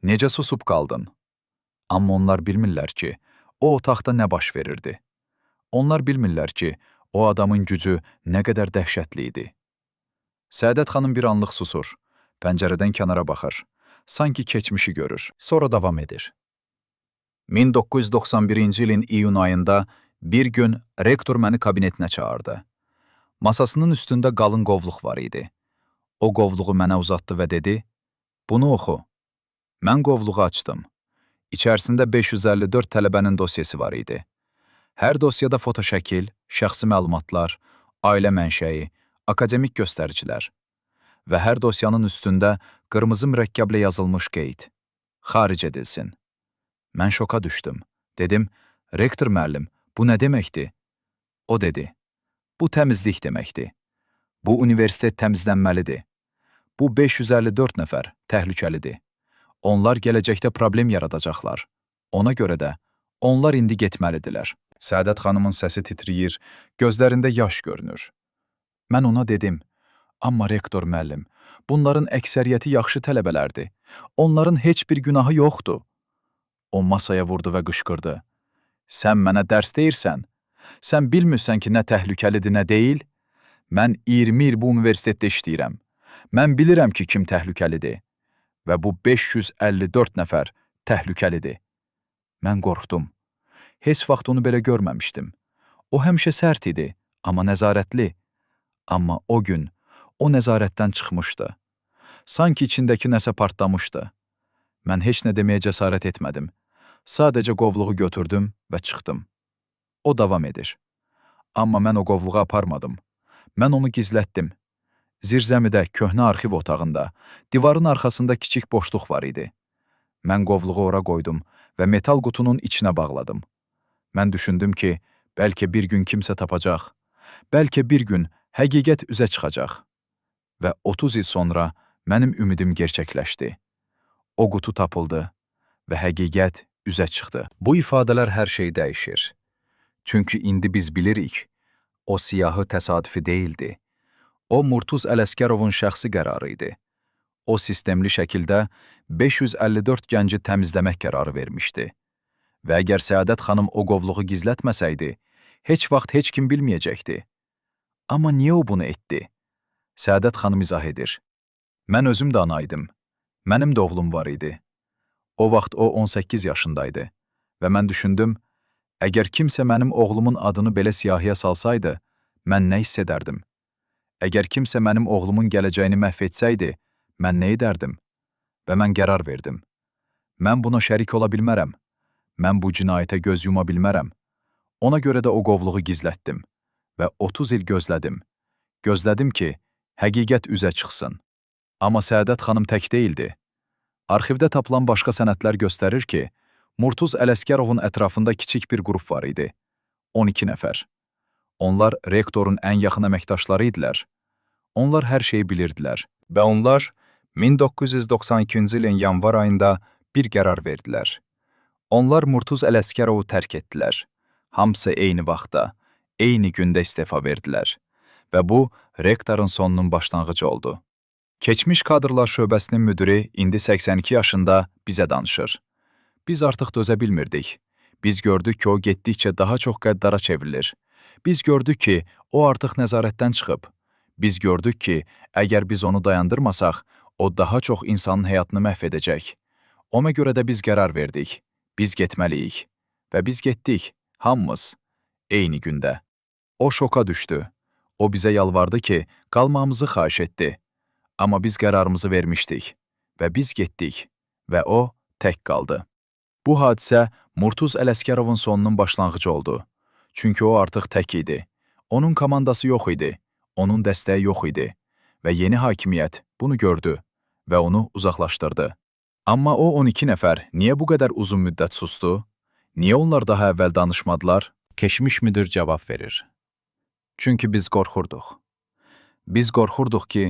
[SPEAKER 3] Necə susub qaldın?" Amma onlar bilmirlər ki, o otaqda nə baş verirdi. Onlar bilmirlər ki, o adamın gücü nə qədər dəhşətli idi. Səadət xanım bir anlıq susur. Pəncərədən kənara baxır. Sanki keçmişi görür.
[SPEAKER 2] Sonra davam edir. 1991-ci ilin iyun ayında bir gün rektor məni kabinetinə çağırdı. Masasının üstündə qalın qovluq var idi. O qovluğu mənə uzatdı və dedi: "Bunu oxu." Mən qovluğu açdım. İçərisində 554 tələbənin dosyesi var idi. Hər dosyada fotoşəkil, şəxsi məlumatlar, ailə mənşəyi, akademik göstəricilər və hər dosyanın üstündə qırmızı mürəkkəblə yazılmış qeyd: Xaric edilsin. Mən şoka düşdüm. Dedim: "Rektor müəllim, bu nə deməkdir?" O dedi: "Bu təmizlik deməkdir. Bu universitet təmizlənməlidir. Bu 554 nəfər təhlükəlidir. Onlar gələcəkdə problem yaradacaqlar. Ona görə də onlar indi getməlidirlər."
[SPEAKER 3] Səadət xanımın səsi titrəyir, gözlərində yaş görünür.
[SPEAKER 1] Mən ona dedim: "Amma rektor müəllim, bunların əksəriyyəti yaxşı tələbələrdir. Onların heç bir günahı yoxdur." O masaya vurdu və qışqırdı: "Sən mənə dərs deyirsən? Sən bilmirsən ki, nə təhlükəlidir, nə deyil? Mən 20 il bu universitetdə işləyirəm. Mən bilirəm ki, kim təhlükəlidir. Və bu 554 nəfər təhlükəlidir." Mən qorxdum. Heç vaxt onu belə görməmişdim. O həmişə sərt idi, amma nəzarətli. Amma o gün o nəzarətdən çıxmışdı. Sanki içindəki nəsə partlamışdı. Mən heç nə deməyə cəsarət etmədim. Sadəcə qovluğu götürdüm və çıxdım. O davam edir. Amma mən o qovluğu aparmadım. Mən onu gizlətdim. Zirzəmidə, köhnə arxiv otağında, divarın arxasında kiçik boşluq var idi. Mən qovluğu ora qoydum və metal qutunun içinə bağladım. Mən düşündüm ki, bəlkə bir gün kimsə tapacaq. Bəlkə bir gün həqiqət üzə çıxacaq. Və 30 il sonra mənim ümidim gerçəkləşdi. O qutu tapıldı və həqiqət üzə çıxdı.
[SPEAKER 2] Bu ifadələr hər şeyi dəyişir. Çünki indi biz bilirik, o siyahı təsadüfi deyildi. O Murtuz Ələsgərovun şəxsi qərarı idi. O sistemli şəkildə 554 gənci təmizləmək qərarı vermişdi. Və əgər Səadət xanım o qovluğu gizlətməsəydi, heç vaxt heç kim bilməyəcəkdi. Amma niyə o bunu etdi? Səadət xanım izah edir. Mən özüm də ana idim. Mənim də oğlum var idi. O vaxt o 18 yaşındaydı və mən düşündüm, əgər kimsə mənim oğlumun adını belə siyahıya salsaydı, mən nə hiss edərdim? Əgər kimsə mənim oğlumun gələcəyini məhv etsəydi, mən nə edərdim? Və mən qərar verdim. Mən buna şərik ola bilmərəm. Mən bu cinayətə göz yuma bilmərəm. Ona görə də o qovluğu gizlətdim və 30 il gözlədim. Gözlədim ki, həqiqət üzə çıxsın. Amma Səadət xanım tək deyildi. Arxivdə tapılan başqa sənədlər göstərir ki, Murtuz Ələsgərovun ətrafında kiçik bir qrup var idi. 12 nəfər. Onlar rektorun ən yaxın əməkdaşları idilər. Onlar hər şeyi bilirdilər və onlar 1992-ci ilin yanvar ayında bir qərar verdilər. Onlar Murtuz Ələsgərovu tərk etdilər. Hamısı eyni vaxtda, eyni gündə istefa verdilər və bu rektorun sonunun başlanğıcı oldu. Keçmiş kadrlar şöbəsinin müdiri indi 82 yaşında bizə danışır. Biz artıq dözə bilmirdik. Biz gördük ki, o getdikcə daha çox qəddara çevrilir. Biz gördük ki, o artıq nəzarətdən çıxıb. Biz gördük ki, əgər biz onu dayandırmasaq, o daha çox insanın həyatını məhv edəcək. Ona görə də biz qərar verdik. Biz getməliyik. Və biz getdik, hamımız, eyni gündə. O şoka düşdü. O bizə yalvardı ki, qalmamızı xahiş etdi. Amma biz qərarımızı vermişdik və biz getdik və o tək qaldı. Bu hadisə Murtuz Ələsgərovun sonunun başlanğıcı oldu. Çünki o artıq tək idi. Onun komandası yox idi, onun dəstəyi yox idi və yeni hakimiyyət bunu gördü və onu uzaqlaşdırdı. Amma o 12 nəfər niyə bu qədər uzun müddət sustu? Niyə onlar daha əvvəl danışmadılar?
[SPEAKER 1] Keçmiş müdir cavab verir. Çünki biz qorxurduq. Biz qorxurduq ki,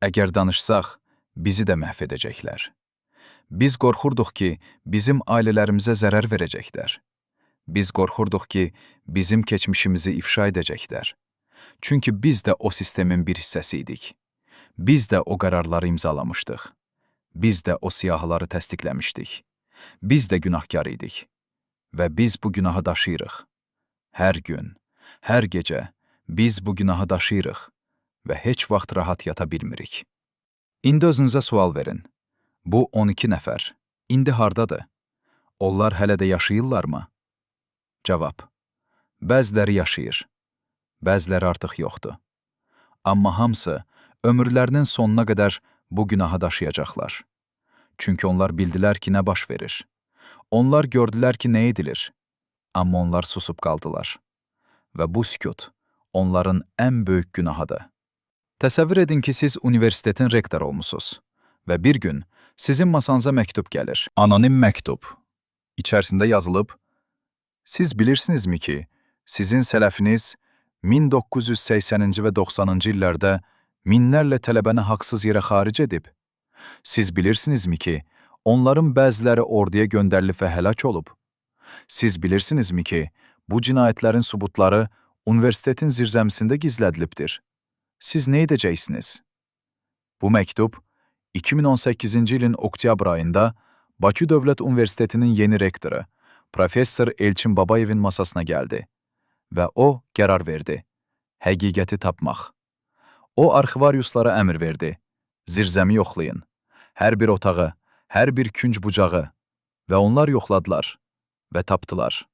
[SPEAKER 1] əgər danışsaq, bizi də məhv edəcəklər. Biz qorxurduq ki, bizim ailələrimizə zərər verəcəklər. Biz qorxurduq ki, bizim keçmişimizi ifşa edəcəklər. Çünki biz də o sistemin bir hissəsi idik. Biz də o qərarları imzalamışdıq. Biz də o siyahıları təsdiqləmişdik. Biz də günahkar idik. Və biz bu günahı daşıyırıq. Hər gün, hər gecə biz bu günahı daşıyırıq və heç vaxt rahat yata bilmirik. İndi özünüzə sual verin. Bu 12 nəfər indi hardadır? Onlar hələ də yaşayırlarmı? Cavab: Bəziləri yaşayır, bəziləri artıq yoxdur. Amma hamısı ömürlərinin sonuna qədər bu günahı daşıyacaqlar. Çünki onlar bildilər ki, nə baş verir. Onlar gördülər ki, nə edilir. Amma onlar susub qaldılar. Və bu sükut onların ən böyük günahıdır. Təsəvvür edin ki, siz universitetin rektoru olmusunuz və bir gün sizin masanıza məktub gəlir.
[SPEAKER 3] Anonim məktub. İçərisində yazılıb: Siz bilirsinizmi ki, sizin sələfiniz 1980-ci və 90-cı illərdə minlərlə tələbəni haqsız yerə xaric edib? Siz bilirsinizmi ki, onların bəziləri orduya göndərilib və həlak olub? Siz bilirsinizmi ki, bu cinayətlərin sübutları universitetin zirzəmisində gizlədilibdir? Siz nə edəcəksiniz? Bu məktub 2018-ci ilin oktyabr ayında Bakı Dövlət Universitetinin yeni rektoru professor Elçin Babayevin masasına gəldi və o qərar verdi. Həqiqəti tapmaq. O arxivariuslara əmr verdi. Zirzəmi yoxlayın. Hər bir otağı, hər bir künc bucağı və onlar yoxladılar və tapdılar.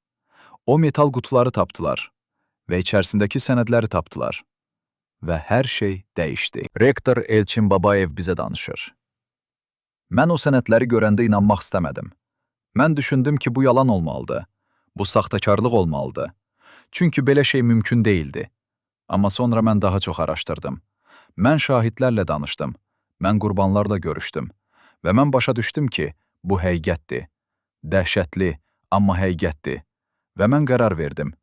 [SPEAKER 3] O metal qutuları tapdılar və içərisindəki sənədləri tapdılar. Və hər şey dəyişdi.
[SPEAKER 1] Rektor Elçin Babayev bizə danışır. Mən o sənədləri görəndə inanmaq istəmədim. Mən düşündüm ki, bu yalan olmalıdır. Bu saxtakarlıq olmalıdır. Çünki belə şey mümkün deyildi. Amma sonra mən daha çox araşdırdım. Mən şahidlərlə danışdım. Mən qurbanlarla görüşdüm. Və mən başa düşdüm ki, bu həqiqətdir. Dəhşətli, amma həqiqətdir. Və mən qərar verdim.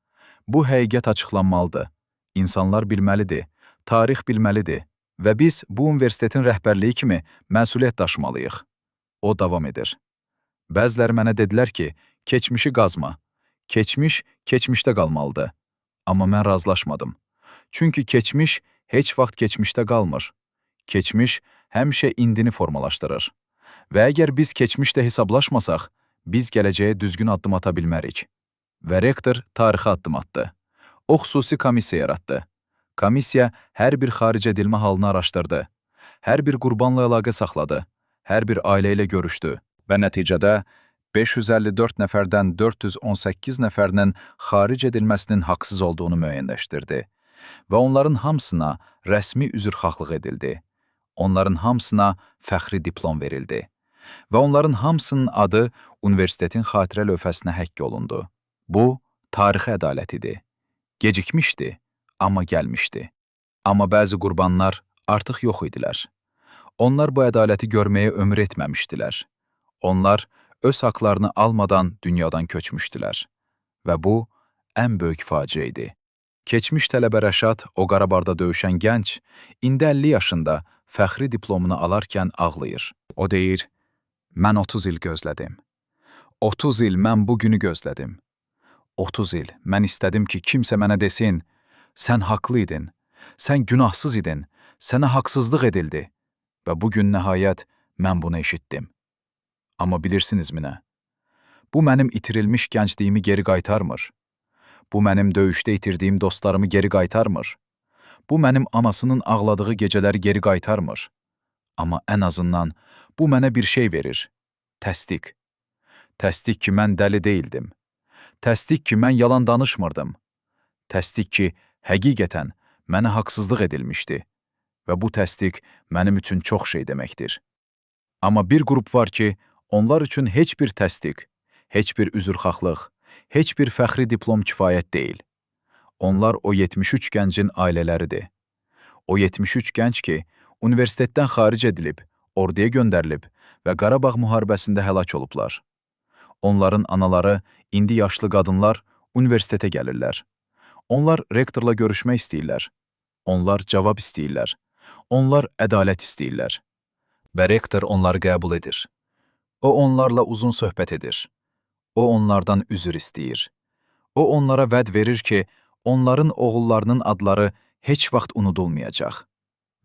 [SPEAKER 1] Bu həqiqət açıqlanmalıdır. İnsanlar bilməlidir, tarix bilməlidir və biz bu universitetin rəhbərliyi kimi məsuliyyət daşımalıyıq. O davam edir. Bəziləri mənə dedilər ki, keçmişi qazma. Keçmiş keçmişdə qalmalıdır. Amma mən razılaşmadım. Çünki keçmiş heç vaxt keçmişdə qalmır. Keçmiş həmişə indini formalaşdırır. Və əgər biz keçmişdə hesablaşmasaq, biz gələcəyə düzgün addım ata bilmərik.
[SPEAKER 2] Və rektor tarixə addım atdı. O xüsusi komissiya yaratdı.
[SPEAKER 1] Komissiya hər bir xaric edilmə halını araşdırdı. Hər bir qurbanla əlaqə saxladı. Hər bir ailə ilə görüşdü və nəticədə 554 nəfərdən 418 nəfərinin xaric edilməsinin haqsız olduğunu müəyyənləşdirdi və onların hamısına rəsmi üzrxahlıq edildi. Onların hamısına fəxri diplom verildi və onların hamısının adı universitetin xatirə lövhəsinə həkk olundu. Bu, tarixi ədalət idi. Gecikmişdi, amma gəlmişdi. Amma bəzi qurbanlar artıq yox idilər. Onlar bu ədaləti görməyə ömür etməmişdilər. Onlar öz haqlarını almadan dünyadan köçmüşdülər. Və bu, ən böyük faciə idi. Keçmiş tələbə Rəşad, o Qarabağda döyüşən gənc, indi 50 yaşında fəxri diplomunu alarkən ağlayır. O deyir, mən 30 il gözlədim. 30 il mən bu günü gözlədim. 30 il mən istədim ki, kimsə mənə desin, sən haqlı idin, sən günahsız idin, sənə haqsızlıq edildi. Və bu gün nəhayət mən bunu eşitdim. Amma bilirsinizmi nə? Bu mənim itirilmiş gəncliyimi geri qaytarmır. Bu mənim döyüşdə itirdiyim dostlarımı geri qaytarmır. Bu mənim anasının ağladığı gecələri geri qaytarmır. Amma ən azından bu mənə bir şey verir. Təsdiq. Təsdiq ki, mən dəli deyildim. Təsdiq ki, mən yalan danışmırdım. Təsdiq ki, həqiqətən mənə haqsızlıq edilmişdi. Və bu təsdiq mənim üçün çox şey deməkdir. Amma bir qrup var ki, onlar üçün heç bir təsdiq, heç bir üzrxahlıq, heç bir fəxri diplom kifayət deyil. Onlar o 73 gəncin ailələridir. O 73 gənc ki, universitetdən xaric edilib, orduya göndərilib və Qarabağ müharibəsində həlak olublar. Onların anaları, indi yaşlı qadınlar universitetə gəlirlər. Onlar rektorla görüşmək istəyirlər. Onlar cavab istəyirlər. Onlar ədalət istəyirlər. Və rektor onları qəbul edir. O onlarla uzun söhbət edir. O onlardan üzr istəyir. O onlara vəd verir ki, onların oğullarının adları heç vaxt unudulmayacaq.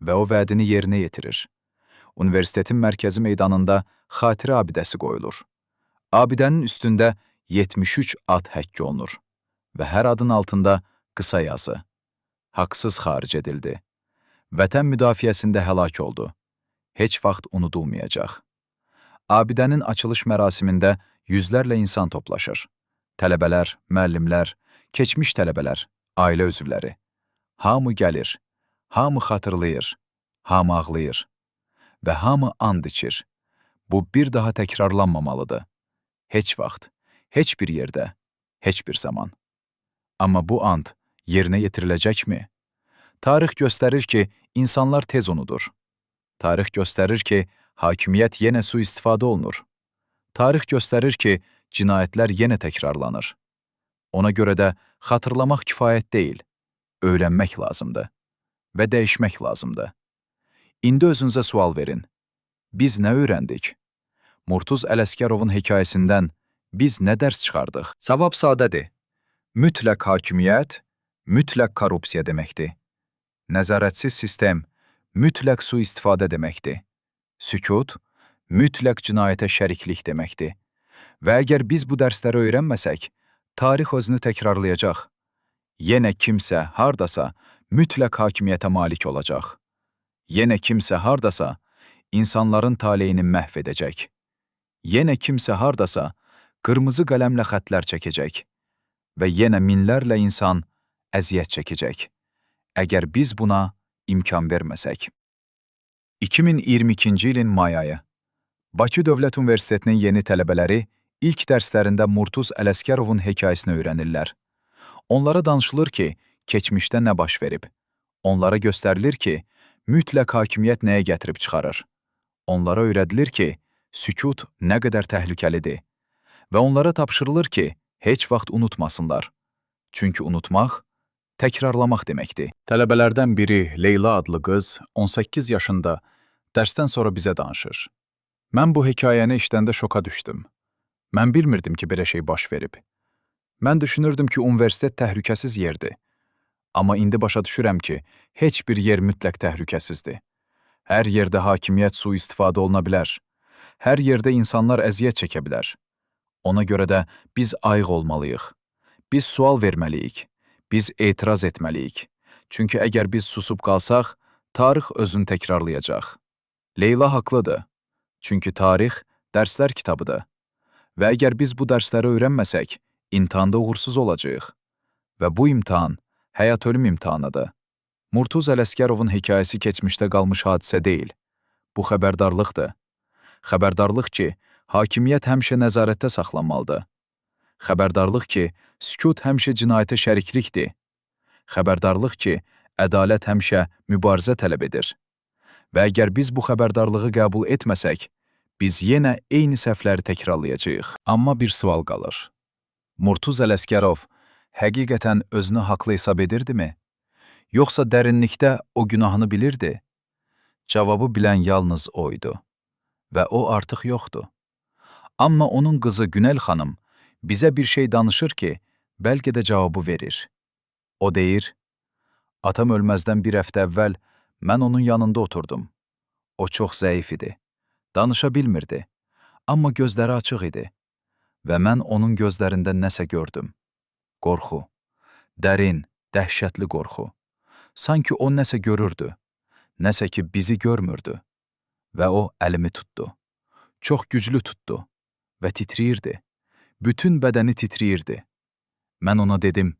[SPEAKER 1] Və o vədini yerinə yetirir. Universitetin mərkəzi meydanında xatirə abidəsi qoyulur. Abidənin üstündə 73 ad həkk olunur və hər adın altında qısa yazı. Haqsız xaric edildi. Vətən müdafiəsində həlak oldu. Heç vaxt unudulmayacaq. Abidənin açılış mərasimində yüzlərlə insan toplaşır. Tələbələr, müəllimlər, keçmiş tələbələr, ailə üzvləri. Hamı gəlir, hamı xatırlayır, hamı ağlayır və hamı and içir. Bu bir daha təkrarlanmamalıdır. Heç vaxt, heç bir yerdə, heç bir zaman. Amma bu and yerinə yetiriləcəkmi? Tarix göstərir ki, insanlar tez unudur. Tarix göstərir ki, hakimiyyət yenə sui-istifadə olunur. Tarix göstərir ki, cinayətlər yenə təkrarlanır. Ona görə də xatırlamaq kifayət deyil, öyrənmək lazımdır və dəyişmək lazımdır. İndi özünüzə sual verin. Biz nə öyrəndik? Murtuz Ələsgərovun hekayəsindən biz nə dərs çıxardıq? Cavab sadədir. Mütləq hakimiyyət, mütləq korrupsiya deməkdir. Nəzarətsiz sistem, mütləq sui-istifadə deməkdir. Sükut, mütləq cinayətə şəriklik deməkdir. Və əgər biz bu dərsləri öyrənməsək, tarix özünü təkrarlayacaq. Yenə kimsə hardasa mütləq hakimiyyətə malik olacaq. Yenə kimsə hardasa insanların taleyini məhv edəcək. Yenə kimsə hardasa qırmızı qələmlə xətlər çəkəcək və yenə minlərlə insan əziyyət çəkəcək. Əgər biz buna imkan verməsək. 2022-ci ilin may ayı. Bakı Dövlət Universitetinin yeni tələbələri ilk dərslərində Murtuz Ələsgərovun hekayəsini öyrənirlər. Onlara danışılır ki, keçmişdə nə baş verib. Onlara göstərilir ki, mütləq hakimiyyət nəyə gətirib çıxarır. Onlara öyrədilir ki, sükut nə qədər təhlükəlidir. Və onlara tapşırılır ki, heç vaxt unutmasınlar. Çünki unutmaq, təkrarlamaq deməkdir.
[SPEAKER 2] Tələbələrdən biri Leyla adlı qız 18 yaşında dərsdən sonra bizə danışır. Mən bu hekayəni eşidəndə şoka düşdüm. Mən bilmirdim ki, belə şey baş verib. Mən düşünürdüm ki, universitet təhlükəsiz yerdir. Amma indi başa düşürəm ki, heç bir yer mütləq təhlükəsizdir. Hər yerdə hakimiyyət sui-istifadə oluna bilər. Hər yerdə insanlar əziyyət çəkə bilər. Ona görə də biz ayıq olmalıyıq. Biz sual verməliyik. Biz etiraz etməliyik. Çünki əgər biz susub qalsaq, tarix özünü təkrarlayacaq. Leyla haqlıdır. Çünki tarix dərslər kitabıdır. Və əgər biz bu dərsləri öyrənməsək, imtahanda uğursuz olacağıq. Və bu imtahan həyat-ölüm imtahanıdır. Murtuz Ələsgərovun hekayəsi keçmişdə qalmış hadisə deyil. Bu xəbərdarlıqdır. Xəbərdarlıq ki, hakimiyyət həmişə nəzarətdə saxlanmalıdır. Xəbərdarlıq ki, sükut həmişə cinayətə şəriklikdir. Xəbərdarlıq ki, ədalət həmişə mübarizə tələb edir. Və əgər biz bu xəbərdarlığı qəbul etməsək, biz yenə eyni səhvləri təkrarlayacağıq. Amma bir sual qalır. Murtuz Ələsgərov həqiqətən özünü haqlı hesab edirdimi? Yoxsa dərinlikdə o günahını bilirdi? Cavabı bilən yalnız o idi və o artıq yoxdur. Amma onun qızı Günel xanım bizə bir şey danışır ki, bəlkə də cavabı verir. O deyir, atam ölməzdən bir həftə əvvəl mən onun yanında oturdum. O çox zəif idi. Danışa bilmirdi. Amma gözləri açıq idi. Və mən onun gözlərində nəsə gördüm. Qorxu. Dərin, dəhşətli qorxu. Sanki o nəsə görürdü. Nəsə ki bizi görmürdü. Və o əlimi tutdu. Çox güclü tutdu və titriyirdi. Bütün bədəni titriyirdi. Mən ona dedim,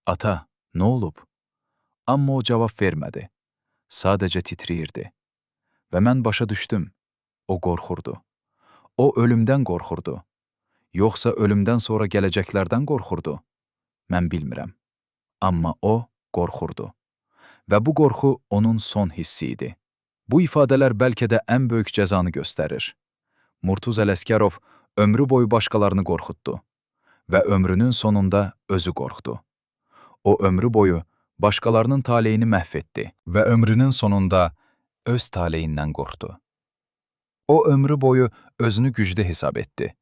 [SPEAKER 2] ata, nə olub? Amma o cavab vermədi. Sadəcə titriyirdi. Və mən başa düşdüm. O qorxurdu. O ölümdən qorxurdu. Yoxsa ölümdən sonra gələcəklərdən qorxurdu? Mən bilmirəm. Amma o qorxurdu. Və bu qorxu onun son hissi idi. Bu ifadələr bəlkə də ən böyük cəzanı göstərir. Murtuz Ələsgərov ömrü boyu başqalarını qorxutdu və ömrünün sonunda özü qorxdu. O ömrü boyu başqalarının taleyini məhv etdi
[SPEAKER 1] Və ömrünün sonunda öz taleyindən qorxdu.
[SPEAKER 2] O ömrü boyu özünü güclü hesab etdi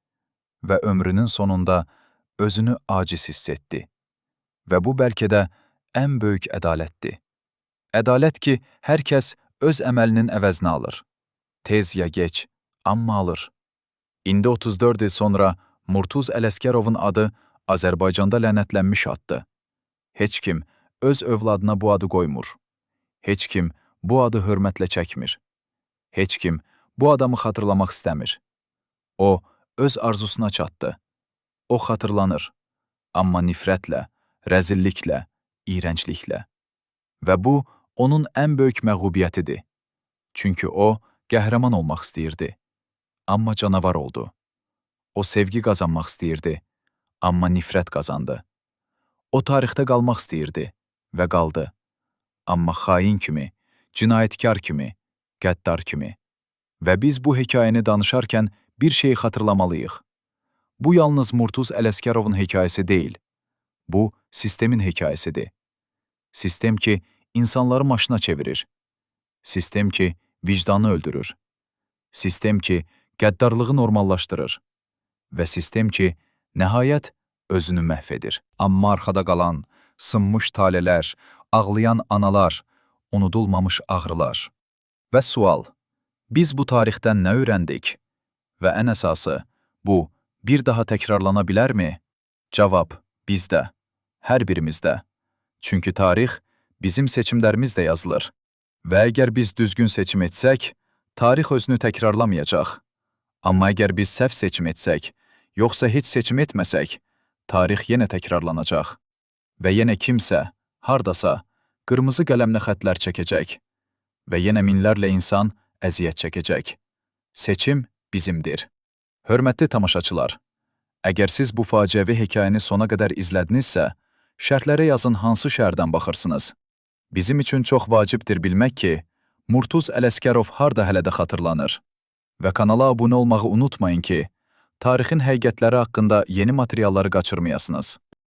[SPEAKER 2] və ömrünün sonunda özünü aciz hiss etdi. Və bu bəlkə də ən böyük ədalətdir. Ədalət ki, hər kəs öz əməlinin əvəzini alır. Tez ya geç, amma alır. İndi 34 il sonra Murtuz Ələsgərovun adı Azərbaycanda lənətlənmiş addır. Heç kim öz övladına bu adı qoymur. Heç kim bu adı hörmətlə çəkmir. Heç kim bu adamı xatırlamaq istəmir. O, öz arzusuna çatdı. O xatırlanır. Amma nifrətlə, rəzilliklə, iyrəncliklə. Və bu, onun ən böyük məğlubiyyətidir. Çünki o, qəhrəman olmaq istəyirdi. Amma canavar oldu. O sevgi qazanmaq istəyirdi, amma nifrət qazandı. O tarixdə qalmaq istəyirdi və qaldı. Amma xain kimi, cinayətkar kimi, qəddar kimi. Və biz bu hekayəni danışarkən bir şeyi xatırlamalıyıq. Bu yalnız Murtuz Ələsgərovun hekayəsi deyil. Bu, sistemin hekayəsidir. Sistem ki, insanları maşına çevirir. Sistem ki, vicdanı öldürür. Sistem ki, qəddarlığı normallaşdırır. Və sistem ki, nəhayət özünü məhv edir.
[SPEAKER 1] Amma arxada qalan, sınmış talelər, ağlayan analar, unudulmamış ağrılar.
[SPEAKER 2] Və sual, biz bu tarixdən nə öyrəndik? Və ən əsası, bu bir daha təkrarlana bilərmi? Cavab, bizdə, hər birimizdə. Çünki tarix bizim seçimlərimizlə yazılır. Və əgər biz düzgün seçim etsək, tarix özünü təkrarlamayacaq. Amma əgər biz səhv seçim etsək, yoxsa heç seçim etməsək, tarix yenə təkrarlanacaq. Və yenə kimsə, hardasa, qırmızı qələmlə xətlər çəkəcək. Və yenə minlərlə insan əziyyət çəkəcək. Seçim bizimdir. Hörmətli tamaşaçılar, əgər siz bu faciəvi hekayəni sona qədər izlədinizsə, şərhlərə yazın hansı şəhərdən baxırsınız. Bizim üçün çox vacibdir bilmək ki, Murtuz Ələsgərov harda hələ də xatırlanır. Və kanala abunə olmağı unutmayın ki, tarixin həqiqətləri haqqında yeni materialları qaçırmayasınız.